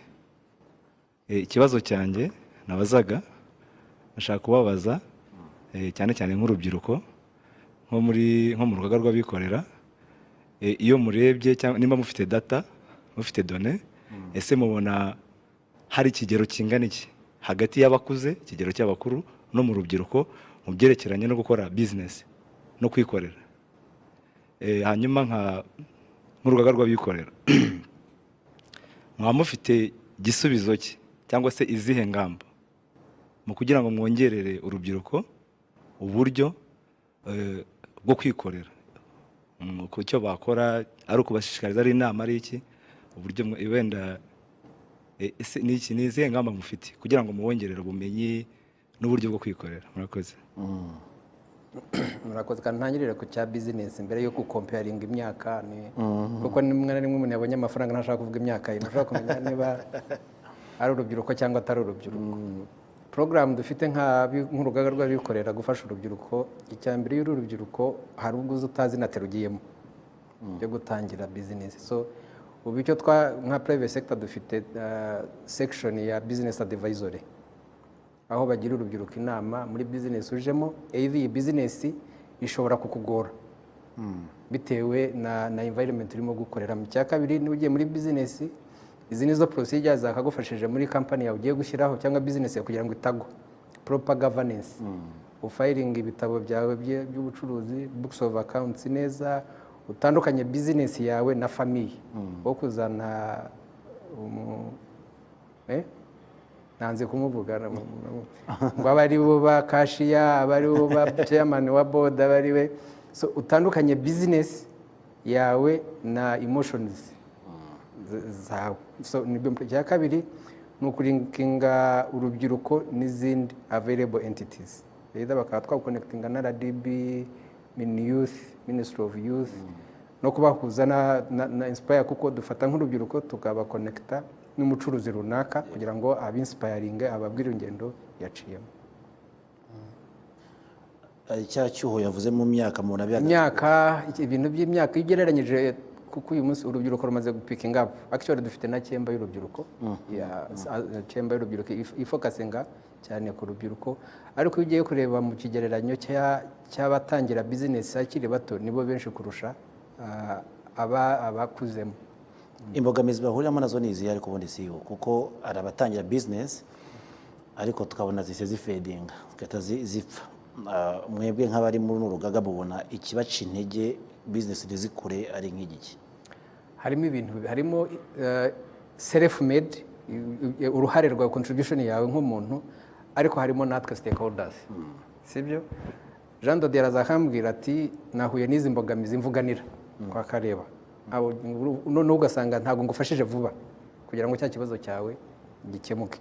Ikibazo cyanjye nabazaga, nashaka kubabaza, cyane cyane nk'urubyiruko, nko mu rugaga rw'abikorera, iyo murebye cyangwa nimba mufite data, mufite données, ese mubona hari ikigero kingana iki hagati y'abakuze, ikigero cy'abakuru no mu rubyiruko, mu byerekeranye no gukora business no kwikorera? Hanyuma nk'urugaga rw'abikorera, mwaba mufite igisubizo cye cyangwa se izihe ngamba mu kugira ngo mwongerere urubyiruko uburyo bwo kwikorera, ku cyo bakora, ari ukubashishikariza, ari inama, ari iki, uburyo wenda, ese ni iki, ni izihe ngamba mufite kugira ngo muwongerere ubumenyi n'uburyo bwo kwikorera? Murakoze. Murakoze. Kandi ntangirire ku cya business mbere yo gucomparinga imyaka, ni kuko rimwe na rimwe umuntu yabonye amafaranga ntashaka kuvuga imyaka ye, ntashobora kumenya niba ari urubyiruko cyangwa atari urubyiruko. Porogaramu dufite nk'urugaga rw'abikorera gufasha urubyiruko, icya mbere, iyo uri urubyiruko hari ubwo uza utazi na terrain ugiyemo yo gutangira business. So ubu icyo twa nka private sector dufite section ya business advisory, aho bagira urubyiruko inama muri business ujemo. Either iyi business ishobora kukugora bitewe na environment urimo gukoreramo. Icya kabiri, niba ugiye muri business, izi nizo procedures zakagufashije muri company yawe ugiye gushyiraho cyangwa business yawe kugira ngo itagwa: proper governance, ufilinga ibitabo byawe by'ubucuruzi, books of accounts neza, utandukanye business yawe na famille wo kuzana nanze kumuvuga ngo abe ari bo ba cashier, abe ari bo ba chairman wa board, abe ari we. So utandukanye business yawe na emotions zawe. So nibyo. Icya kabiri ni ukulinkinga urubyiruko n'izindi available entities, either bakaba twaconnectinga na RDB, Min Youth, Ministry of Youth, No kubahuza na Inspire, kuko dufata nk'urubyiruko tukabakonekita n'umucuruzi runaka kugira ngo abinspiringe, ababwire ingendo yaciyemo. Cya cyuho yavuze mu myaka umuntu abihaga. Imyaka, ibintu by'imyaka, iyo ugereranyije, kuko uyu munsi urubyiruko rumaze gupickinga up. Actually dufite na chamber y'urubyiruko, ya chamber y'urubyiruko ifocusinga cyane ku rubyiruko. Ariko iyo ugiye kureba mu kigereranyo cy'abatangira business akiri bato, nibo benshi kurusha abakuzemo. Imbogamizi bahuriramo nazo ni izihe? Ariko ubundi siyo, kuko hari abatangira business ariko tukabona zise zifadinga, zigahita zipfa. Mwebwe nk'abari muri runo rugaga mubona ikibaca intege business ntizikure ari nk'igiki? Harimo ibintu, harimo self made, uruhare rwawe, contribution yawe nk'umuntu, ariko harimo natwe stakeholders, sibyo? Jean Dodier azakambwira ati: "Nahuye n'izi mbogamizi, mvuganira kwa Kareba." Noneho ugasanga ntabwo ngufashije vuba kugira ngo cya kibazo cyawe gikemuke.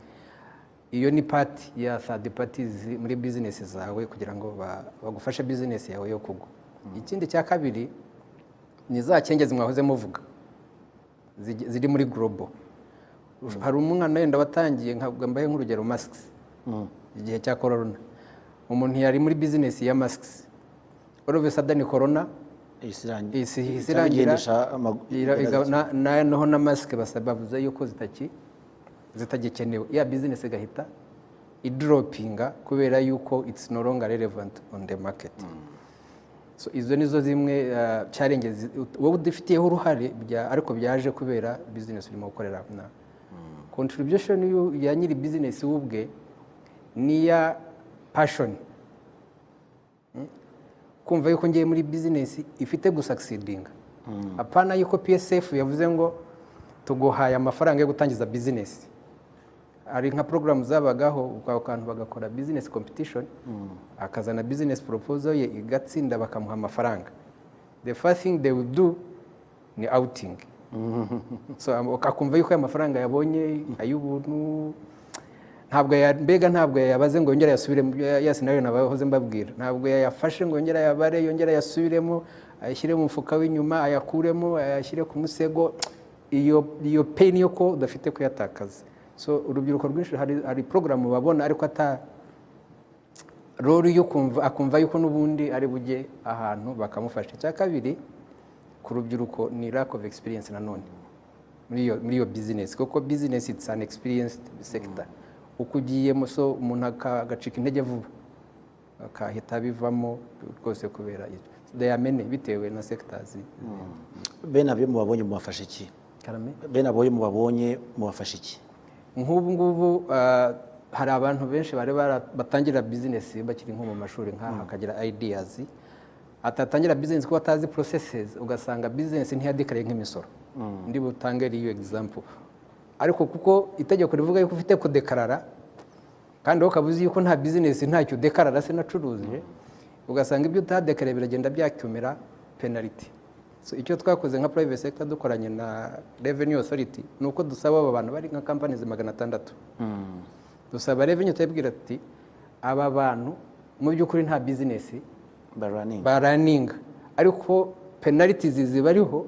Iyo ni part ya third parties muri business zawe kugira ngo bagufashe business yawe yo kugwa. Ikindi cya kabiri ni za changes mwahoze muvuga ziri muri global. Hari umwana wenda watangiye, nka mbaye nk'urugero masks, igihe cya corona umuntu yari muri business ya masks, all of a sudden corona isi isi irangira. Igendesha Noneho na masike bavuze yuko zitagikenewe, ya business igahita idroppinga kubera yuko it's no longer relevant on the market. So izo nizo zimwe challenges wowe udifitiyeho uruhare ariko byaje kubera business urimo gukorera. Na contribution ya nyiri business we ubwe niya passion, kumva yuko ngiye muri business ifite gusucceedinga, apana yuko PSF yavuze ngo tuguhaye amafaranga yo gutangiza business. Hari nka porogaramu zabagaho, ako kantu bagakora business competition, akazana business proposal ye igatsinda, bakamuha amafaranga. The first thing they will do ni outing. So akumva yuko aya mafaranga yabonye ay'ubuntu, ntabwo mbega ntabwo yayabaze ngo yongere ayasubiremo. Ya scenario nabahoze mbabwira, ntabwo yayafashe ngo yongere ayabare, yongere ayasubiremo, ayashyire mu mufuka w'inyuma, ayakuremo, ayashyire ku musego. Iyo pain yo ko udafite kuyatakaza. So urubyiruko rwinshi hari porogaramu babona ariko ata role yo kumva, akumva yuko n'ubundi ari bujye ahantu bakamufasha. Icya kabiri ku rubyiruko ni lack of experience nanone muri iyo business, kuko business, it's an experienced sector uko ugiyemo. So umuntu agacika intege vuba, akahita abivamo rwose kubera icyo. There are many, bitewe na sectors. Bene abo mubabonye mubafasha iki? Karame. Bene abo mubabonye mubafasha iki? Nk'ubu ngubu hari abantu benshi bari batangira business bakiri nko mu mashuri nk'aha, akagira ideas, atatangira business kuko atazi processes, ugasanga business ntiyadeclaraye nk'imisoro. Ndi butange iyo example, ariko kuko itegeko rivuga yuko ufite kudeclarara, kandi wowe ukaba uzi yuko nta business, ntacyo udeclarara, se nacuruje, ugasanga ibyo utadeclaraye biragenda byakumira penalty. So icyo twakoze nka private sector dukoranye na Revenue Authority ni uko dusaba abo bantu bari nka companies 600, dusaba Revenue, turabwira ati: "Aba bantu mu by'ukuri nta business barunninga, barunninga, ariko penalties zibariho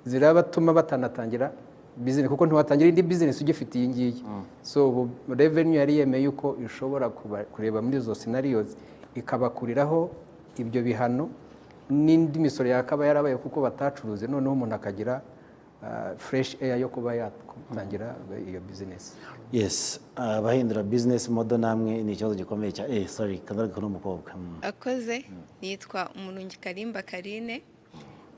zirabatuma batanatangira business, kuko ntiwatangira indi business ugifite iyi ngiyi." So ubu Revenue yari yemeye yuko ishobora kureba muri izo scenarios, ikabakuriraho ibyo bihano n'indi misoro yakaba yarabaye kuko batacuruze, noneho umuntu akagira fresh air yo kuba yatangira iyo business. Yes, abahindura business model namwe ni ikibazo gikomeye cyane. Sorry, kagaruka n'umukobwa. Akoze. Nitwa Umurungi Karimba Karine,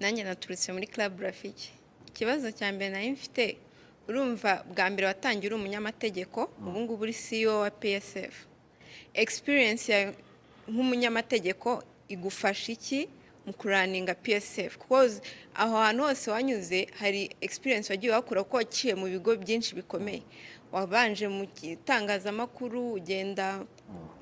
nanjye naturutse muri Club Rafiki. Ikibazo cya mbere nari mfite, urumva bwa mbere watangiye uri umunyamategeko, ubu ngubu uri CEO wa PSF. Experience yawe nk'umunyamategeko igufasha iki mu kurunninga PSF? Kuko aho hantu hose wanyuze hari experience wagiye wakura, kuko waciye mu bigo byinshi bikomeye, wabanje mu itangazamakuru, ugenda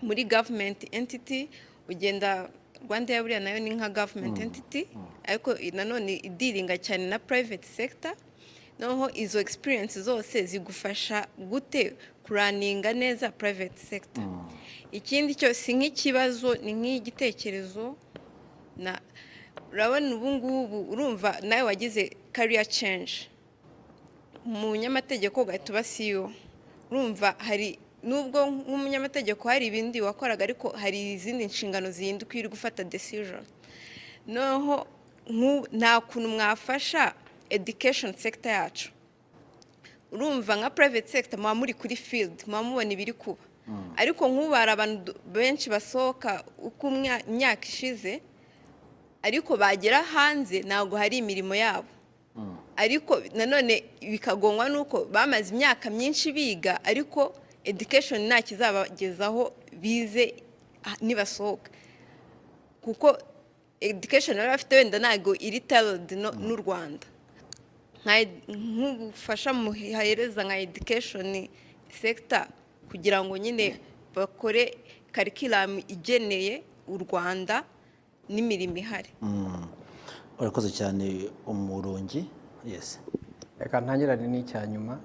muri government entity, ugenda Rwanda ya buriya nayo ni nka government entity, ariko nanone idealinga cyane na private sector. Noneho izo experience zose zigufasha gute kurunninga neza private sector? Ikindi cyo si nk'ikibazo, ni nk'igitekerezo na Urabona ubu ngubu, urumva nawe wagize career change mu munyamategeko, ugahita uba CEO. Urumva hari nubwo nk'umunyamategeko hari ibindi wakoraga, ariko hari izindi nshingano zihinduka iyo uri gufata decision. Noneho nta kuntu mwafasha education sector yacu? Urumva nka private sector muba muri kuri field, muba mubona ibiri kuba, ariko nk'ubu hari abantu benshi basohoka uko imyaka ishize, ariko bagera hanze ntabwo hari imirimo yabo. Ariko nanone bikagongwa n'uko bamaze imyaka myinshi biga, ariko education nta kizabagezaho bize nibasohoka, kuko education bari bafite wenda ntabwo iri tailored n'u Rwanda. Nk'ubufasha muhereza nka education sector kugira ngo nyine bakore curriculum igeneye u Rwanda n'imirimo ihari. Urakoze cyane, Umurungi. Yes. Reka ntangirane n'icya nyuma,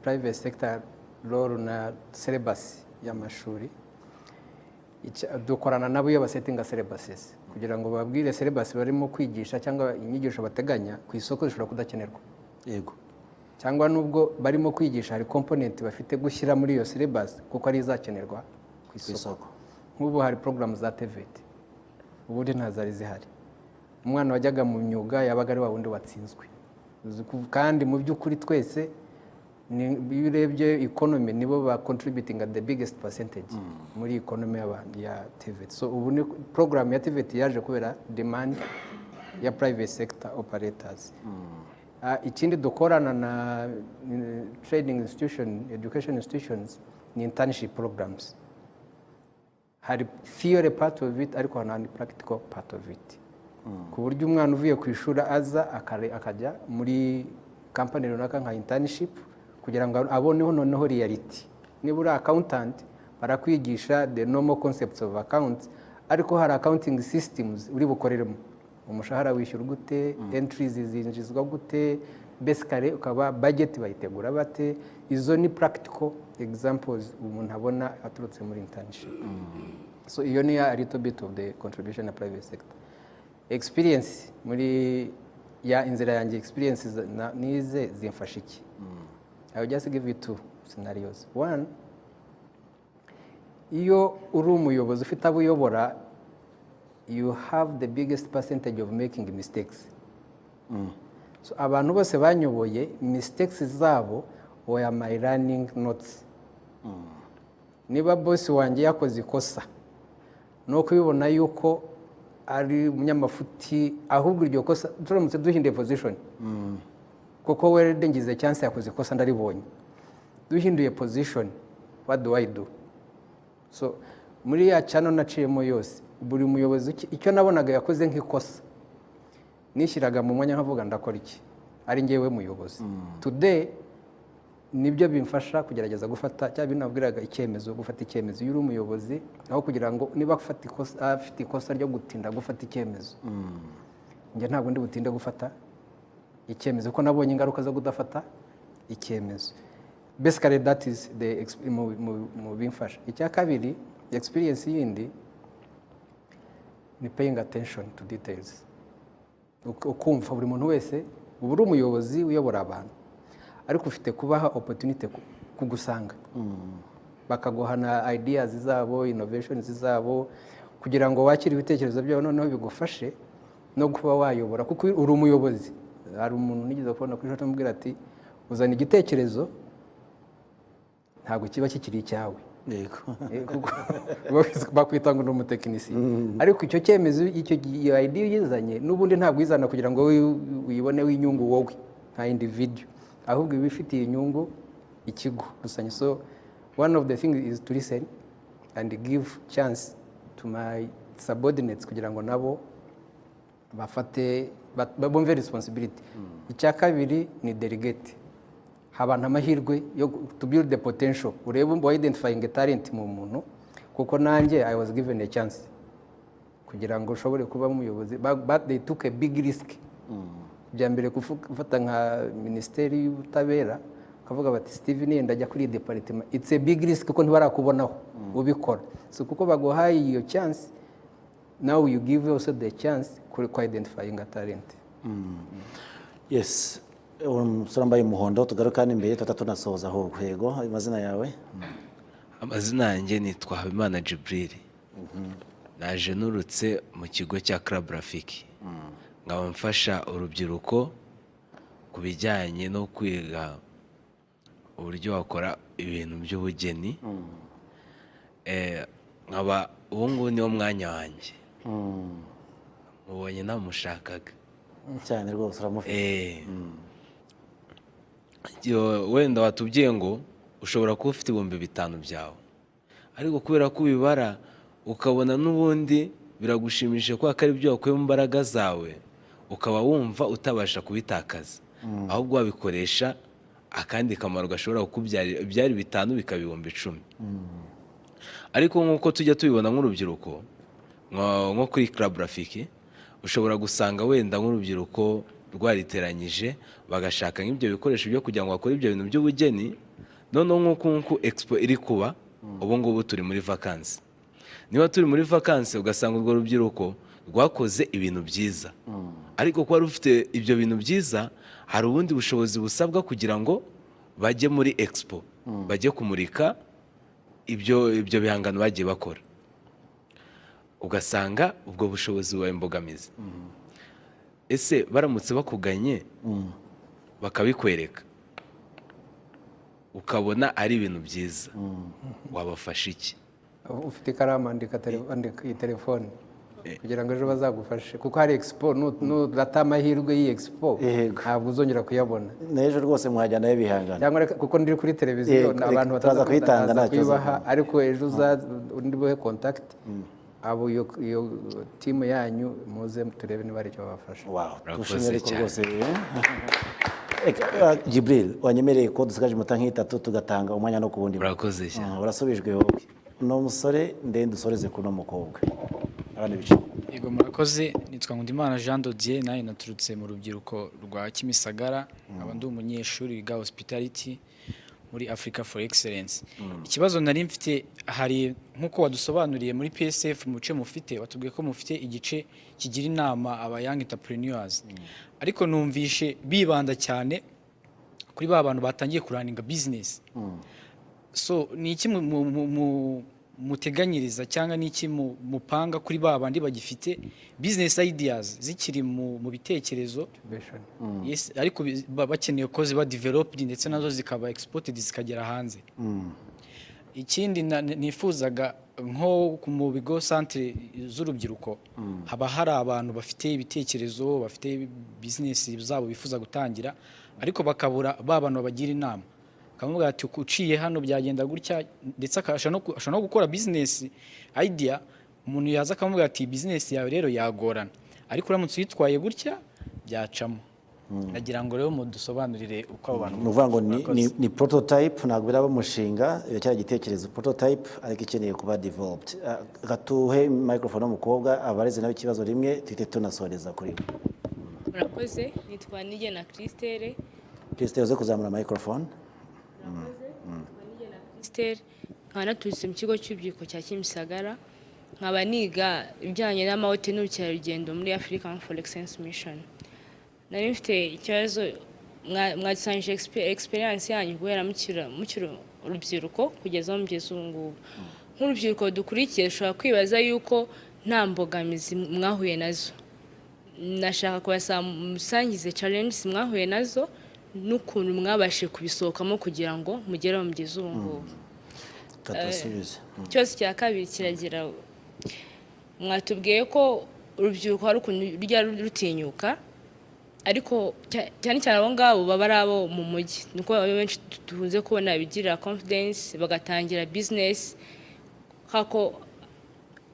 private sector role na syllabus y'amashuri. Dukorana nabo iyo basettinga syllabuses, kugira ngo babwire syllabus barimo kwigisha cyangwa inyigisho bateganya ku isoko zishobora kudakenerwa. Cyangwa nubwo barimo kwigisha, hari component bafite gushyira muri iyo syllabus kuko ari izakenerwa ku ku isoko. Isoko. Nk'ubu hari porogaramu za TVET, ubundi nta zari zihari. Umwana wajyaga mu myuga yabaga ari wa wundi watsinzwe. Kandi mu by'ukuri twese iyo urebye economy, nibo ba contributing the biggest percentage muri economy y'abantu ya TVET. So ubu ni porogaramu ya TVET yaje kubera demand ya private sector operators. Ikindi dukorana na training institution, education institutions, ni internship programs. Hari theory part of it, ariko hari na practical part of it, ku buryo umwana uvuye ku ishuri aza akajya muri company runaka nka internship, kugira ngo aboneho noneho reality. Niba uri accountant, barakwigisha the normal concepts of accounts, ariko hari accounting systems uri bukoreremo, umushahara wishyurwa gute, entries zinjizwa gute, basically ukaba budget bayitegura bate. Izo ni practical examples umuntu abona aturutse muri internship. So iyo ni a little bit of the contribution ya private sector. Experience muri ya inzira yanjye, experience nize zimfasha iki? I will just give you two scenarios. One, iyo uri umuyobozi ufite abo uyobora, you have the biggest percentage of making mistakes. So abantu bose banyoboye, mistakes zabo were my learning notes. Niba boss wanjye yakoze ikosa, ni ukubibona yuko ari umunyamafuti, ahubwo iryo kosa turamutse duhinduye position, kuko we ngize chance yakoze ikosa ndaribonye, duhinduye position, what do I do? So muri ya channel naciyemo yose, buri muyobozi icyo nabonaga yakoze nk'ikosa, nishyiraga mu mwanya nkavuga: "Ndakora iki ari njyewe muyobozi today?" Nibyo bimfasha kugerageza gufata cyangwa binabwiraga icyemezo, gufata icyemezo. Iyo uri umuyobozi, aho kugira ngo niba afata ikosa, afite ikosa ryo gutinda gufata icyemezo, njye ntabwo ndi butinde gufata icyemezo kuko nabonye ingaruka zo kudafata icyemezo. Basically that is the mu bimfasha. Icya kabiri, experience yindi ni paying attention to details. Ukumva buri muntu wese. Uba uri umuyobozi uyobora abantu, ariko ufite kubaha opportunity kugusanga, bakaguha na ideas zabo, innovations zabo, kugira ngo wakire ibitekerezo byabo, noneho bigufashe no kuba wayobora, kuko uri umuyobozi. Hari umuntu nigeze kubona kuri shoti amubwira ati: "Uzana igitekerezo, ntabwo kiba kikiri icyawe." Kuko bakwita ngo ni umutekinisiye, ariko icyo cyemezo, icyo iyo idea uyizanye n'ubundi ntabwo uyizana kugira ngo wowe uyiboneho inyungu, wowe nka individual, ahubwo iba ifitiye inyungu ikigo rusange. So one of the things is to listen and give chance to my subordinates, kugira ngo nabo bafate bumve responsibility. Icya kabiri ni delegate, abantu amahirwe yo to build the potential, urebe wa identifying a talent mu muntu, kuko nanjye I was given a chance kugira ngo ushobore kuba umuyobozi, but they took a big risk. Bya mbere gufata nka Minisiteri y'Ubutabera, ukavuga bati: "Steven yenda ajya kuri iyi department," it's a big risk kuko ntibarakubonaho ubikora. So kuko baguhaye iyo chance, now you give also the chance Kuri kwa identifying talent. Yes, umusore wambaye umuhondo, tugaruka hano imbere, tuba tunasoza ahubwo. Yego, amazina yawe? Amazina yanjye nitwa Habimana Jibril. Naje nturutse mu kigo cya Club Rafiki, nkaba mfasha urubyiruko ku bijyanye no kwiga uburyo wakora ibintu by'ubugeni. Nkaba ubu ngubu niwo mwanya wanjye mubonye, namushakaga. Cyane rwose, uramufite. Wenda watubwiye ngo ushobora kuba ufite 5000 byawe, ariko kubera ko ubibara ukabona n'ubundi biragushimishije kubera ko ari byo wakuye mu mbaraga zawe, ukaba wumva utabasha kubitakaza, ahubwo wabikoresha akandi kamaro gashobora kukubyarira ibyari 5 bikaba 10,000. Ariko nk'uko tujya tubibona nk'urubyiruko, nko kuri Club Rafiki, ushobora gusanga wenda nk'urubyiruko rwariteranyije bagashaka nk'ibyo bikoresho byo kugira ngo bakore ibyo bintu by'ubugeni. Noneho nk'uko expo iri kuba ubu ngubu, turi muri vakansi, niba turi muri vakansi ugasanga urwo rubyiruko rwakoze ibintu byiza, ariko kuba rufite ibyo bintu byiza, hari ubundi bushobozi busabwa kugira ngo bajye muri expo, bajye kumurika ibyo bihangano bagiye bakora, ugasanga ubwo bushobozi bubaye imbogamizi. Ese baramutse bakuganye bakabikwereka, ukabona ari ibintu byiza, wabafasha iki? Ufite ikaramu, andika iyi telefone kugira ngo ejo bazagufashe, kuko hari expo, nudata amahirwe y'iyi expo ntabwo uzongera kuyabona. N'ejo rwose mwajyanayo ibihangano. Cyangwa reka, kuko ndi kuri televiziyo, abantu reka turaza bataza kuyitanga, ndaza nta kibazo. kuyibaha, ariko ejo uza undi buhe contact abo iyo timu yanyu, muze turebe niba hari icyo babafasha. Wow. Urakoze Tushimire ariko cyane. rwose. Reka, Jibril, wanyemereye ko dusigaje iminota nk'itatu tugatanga umwanya no ku wundi. Urakoze cyane. Urasubijwe wowe uno musore, ndende usoreze kuri uno mukobwa, abandi bicaye. Yego, murakoze. Nitwa Nkundimana Jean Dodier, nawe naturutse mu rubyiruko rwa Kimisagara, nkaba ndi umunyeshuri wiga hospitality muri Africa for Excellence. Ikibazo nari mfite, hari nk'uko wadusobanuriye muri PSF mu bice mufite, watubwiye ko mufite igice kigira inama aba young entrepreneurs, ariko numvishe bibanda cyane kuri ba bantu batangiye kurunninga business. So ni iki muteganyiriza cyangwa ni iki mupanga kuri ba bandi bagifite business ideas zikiri mu bitekerezo? Incubation. Yes, ariko bakeneye ko ziba developed ndetse nazo zikaba exported, zikagera hanze. Ikindi nifuzaga, nko mu bigo centre z'urubyiruko haba hari abantu bafite ibitekerezo, bafite business zabo bifuza gutangira, ariko bakabura ba bantu babagira inama, bakamubwira ati uciye hano byagenda gutya, ndetse ashobora no gukora business idea, umuntu yaza akamubwira ati business yawe rero yagorana, ariko uramutse uyitwaye gutya byacamo. Nagira ngo rero mudusobanurire uko abo bantu Ni ukuvuga ngo Murakoze. ni prototype, ntabwo biraba umushinga, biracyari igitekerezo, prototype ariko ikeneye kuba developed. Gatuhe microphone w'umukobwa abareze nawe ikibazo rimwe, tuhite tunasoreza kuri we. Murakoze. Nitwa Nigena Christelle. Christelle, uze kuzamura microphone. Christelle, nkaba naturutse mu kigo cy'urubyiruko cya Kimisagara, nkaba niga ibijyanye n'amahoteli n'ubukerarugendo muri African for Excellence Mission. Nari mfite ikibazo. Mwadusangije experience yanyu guhera mukiri urubyiruko kugeza aho mugeze ubu ngubu. Nk'urubyiruko dukurikiye dushobora kwibaza yuko nta mbogamizi mwahuye nazo. Nashaka kubasaba musangize challenges mwahuye nazo n'ukuntu mwabashije kubisohokamo kugira ngo mugere aho mugeze ubu ngubu. Tatusubize. Ikibazo cya kabiri kiragira, mwatubwiye ko urubyiruko hari ukuntu rujya rutinyuka, ariko cyane cyane abo ngabo baba ari abo mu mujyi, niko benshi dukunze kubona bigirira confidence bagatangira business, kako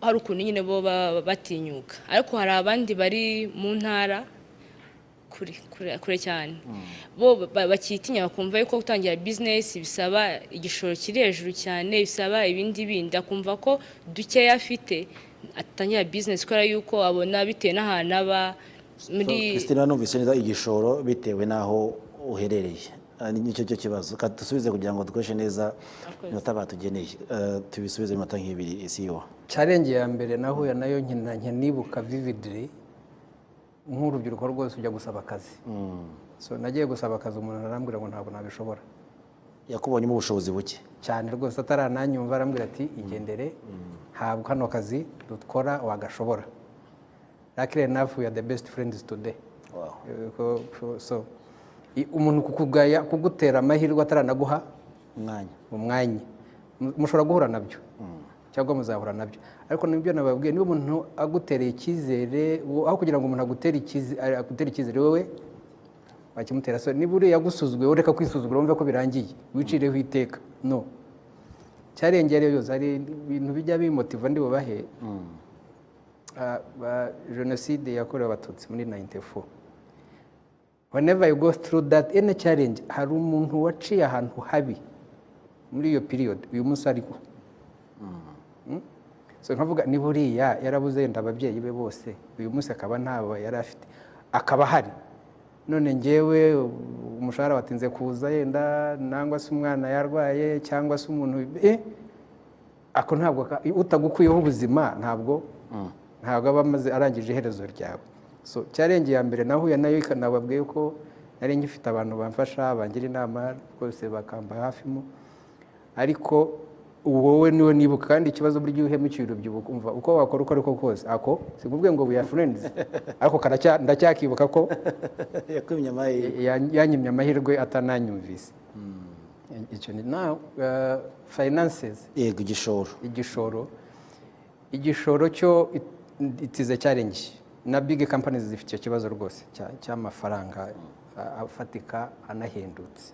hari ukuntu nyine bo baba batinyuka, ariko hari abandi bari mu ntara kure kure kure cyane, bo bakitinya, bakumva yuko gutangira business bisaba igishoro kiri hejuru cyane, bisaba ibindi bindi, akumva ko dukeya afite atangira business kubera yuko abona bitewe n'ahantu aba muri. Christine, numvise neza igishoro bitewe n'aho uherereye. Nicyo cyo kibazo. Ka dusubize kugira ngo dukoreshe neza iminota batugeneye. Tubisubize mu minota nk'ibiri, CEO. Challenge ya mbere nahuye nayo nkina nkinibuka vividly. Nk'urubyiruko rwose ujya gusaba akazi. So nagiye gusaba akazi, umuntu arambwira ngo ntabwo nabishobora. Yakubonyemo ubushobozi buke. Cyane rwose, atarananyumva arambwira ati: "Igendere, ntabwo kano kazi dukora wagashobora." Luckily enough, we are the best friends today. So umuntu kukugaya, kugutera amahirwe ataranaguha umwanya. Umwanya. Mushobora guhura nabyo cyangwa muzahura nabyo, ariko nibyo nababwiye: niba umuntu agutereye icyizere, aho kugira ngo umuntu agutere icyizere, wowe wakimutera. So niba uriya yagusuzuguye, ureka kwisuzugura, wumve ko birangiye, wicireho iteka. No cyarengeye ariyo yose, hari ibintu bijya bimotiva ndi bubahe. Jenoside yakorewe Abatutsi muri 94, whenever you go through that, any challenge, hari umuntu waciye ahantu habi muri iyo period uyu munsi ariho. So nkavuga, niba uriya yarabuze yenda ababyeyi be bose, uyu munsi akaba ntabo yari afite, akaba ahari, none ngewe umushahara watinze kuza yenda, nangwa se umwana yarwaye, cyangwa se umuntu ako ntabwo utagukuyeho ubuzima, ntabwo aba amaze arangije iherezo ryawe. So cyarengeye ya mbere nahuye nayo, nababwiye ko nari ngifite abantu bamfasha, bangira inama rwose, bakamba hafi mo, ariko wowe niwe nibuka. Kandi ikibazo, burya iyo uhemukiye urubyiruko, umva, uko wakora uko ariko kose, ako sikubwiye ngo we are friends, ariko ndacyakibuka ko yakwimye amahirwe. Yanyimye amahirwe atananyumvise. Icyo ni now, finances. Yego, igishoro. Igishoro cyo it is a challenge, na big companies zifite icyo kibazo rwose cy'amafaranga afatika anahendutse.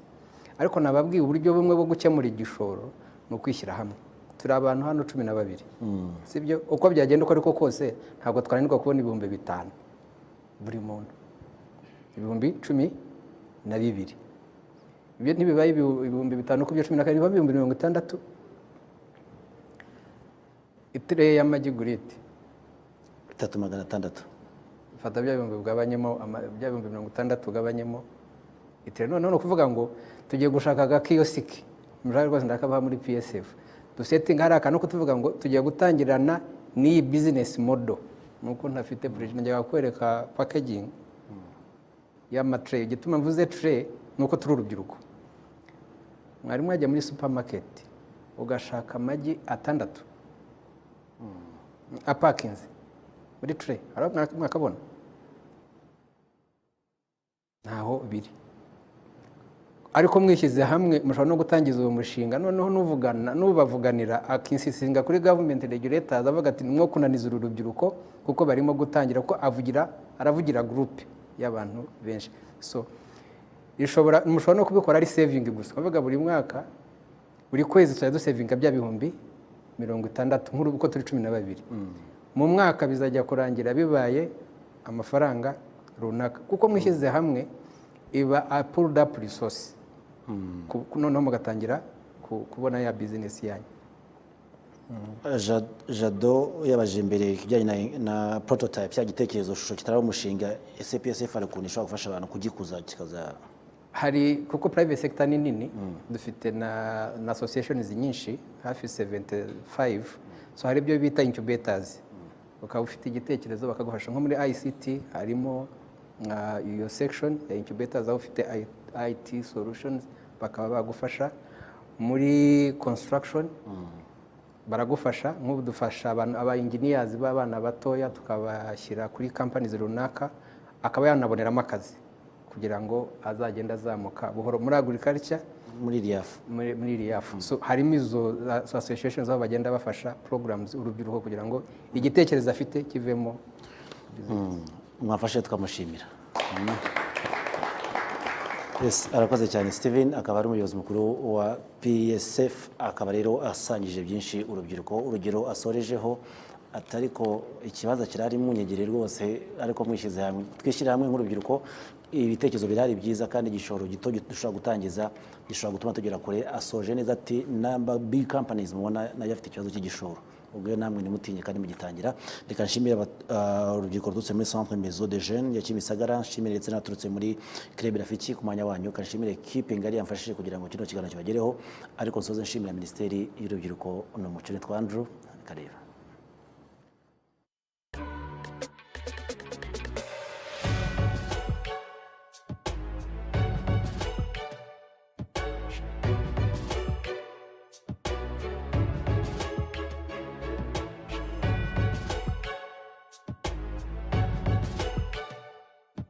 Ariko nababwiye uburyo bumwe bwo gukemura igishoro ni ukwishyira hamwe. Turi abantu hano 12, sibyo? Uko byagenda uko ariko kose, ntabwo twananirwa kubona 5000 buri muntu, 12,000. Ibyo ntibibaye 5000 ku byo 12, biba 60,000. Itureyi y'amagi gurite. 3600. Fata bya bihumbi ugabanyemo bya 60,000 ugabanyemo itire. Noneho ni ukuvuga ngo tugiye gushaka agakiyosiki, mushaka rwose ndakabaha muri PSF, dusetinga hari akantu ko tuvuga ngo tugiye gutangirana n'iyi business model. Nuko ntafite bridge, njya kwereka packaging y'amatray. Igituma mvuze tray ni uko turi urubyiruko. Mwari mwajya muri supermarket ugashaka amagi atandatu apakinze muri tray? Hari aho mwakabona? Ntaho biri. Ariko mwishyize hamwe mushobora no gutangiza uwo mushinga. Noneho nuvugana nubavuganira, akinsistinga kuri government regulators, avuga ati: "Mwo kunaniza uru rubyiruko kuko barimo gutangira," kuko avugira, aravugira groupe y'abantu benshi. So ishobora, mushobora no kubikora ari saving gusa, avuga buri mwaka, buri kwezi tuzajya dusevinga bya 60,000 nk'ubu uko turi 12, mu mwaka bizajya kurangira bibaye amafaranga runaka, kuko mwishyize hamwe iba a pulled up resource. Noneho mugatangira kubona ya business yanyu. Jado yabaje imbere ibijyanye na prototype, cya gitekerezo shusho kitaraba umushinga. Ese PSF hari ukuntu ishobora gufasha abantu kugikuza kikaza? Hari, kuko private sector ni nini, dufite na associations nyinshi, hafi 75. So hari ibyo bita incubators, ukaba ufite igitekerezo bakagufasha. Nko muri ICT harimo iyo section ya incubators, aho ufite IT solutions bakaba bagufasha. Muri construction baragufasha. Nk'ubu dufasha abantu, aba engineers b'abana batoya, tukabashyira kuri companies runaka, akaba yanaboneramo akazi kugira ngo azagende azamuka buhoro. Muri agriculture, muri RIAF. Muri RIAF. So harimo izo associations aho bagenda bafasha programs urubyiruko kugira ngo igitekerezo afite kivemo. Mwafashe tukamushimira. Yes, arakoze cyane Steven, akaba ari umuyobozi mukuru wa PSF, akaba rero asangije byinshi urubyiruko. Urugero asorejeho atari ko ikibazo kirari munyegere rwose, ariko mwishyize hamwe, twishyira hamwe nk'urubyiruko, ibitekerezo birahari byiza, kandi igishoro gito dushobora gutangiza gishobora gutuma tugera kure. Asoje neza ati namba big companies mubona nayo afite ikibazo cy'igishoro. Ubwo rero namwe ntimutinye kandi mugitangira. Reka nshimire urubyiruko ruturutse muri Centre Maison de Jeunes ya Kimisagara, nshimire ndetse n'abaturutse muri Club Rafiki ku mwanya wanyu, kandi nshimire equipe ngari yamfashije kugira ngo kino kiganiro kibagereho. Ariko nsoze nshimira Minisiteri y'Urubyiruko n'Umuco. Nitwa Andrew Kareba.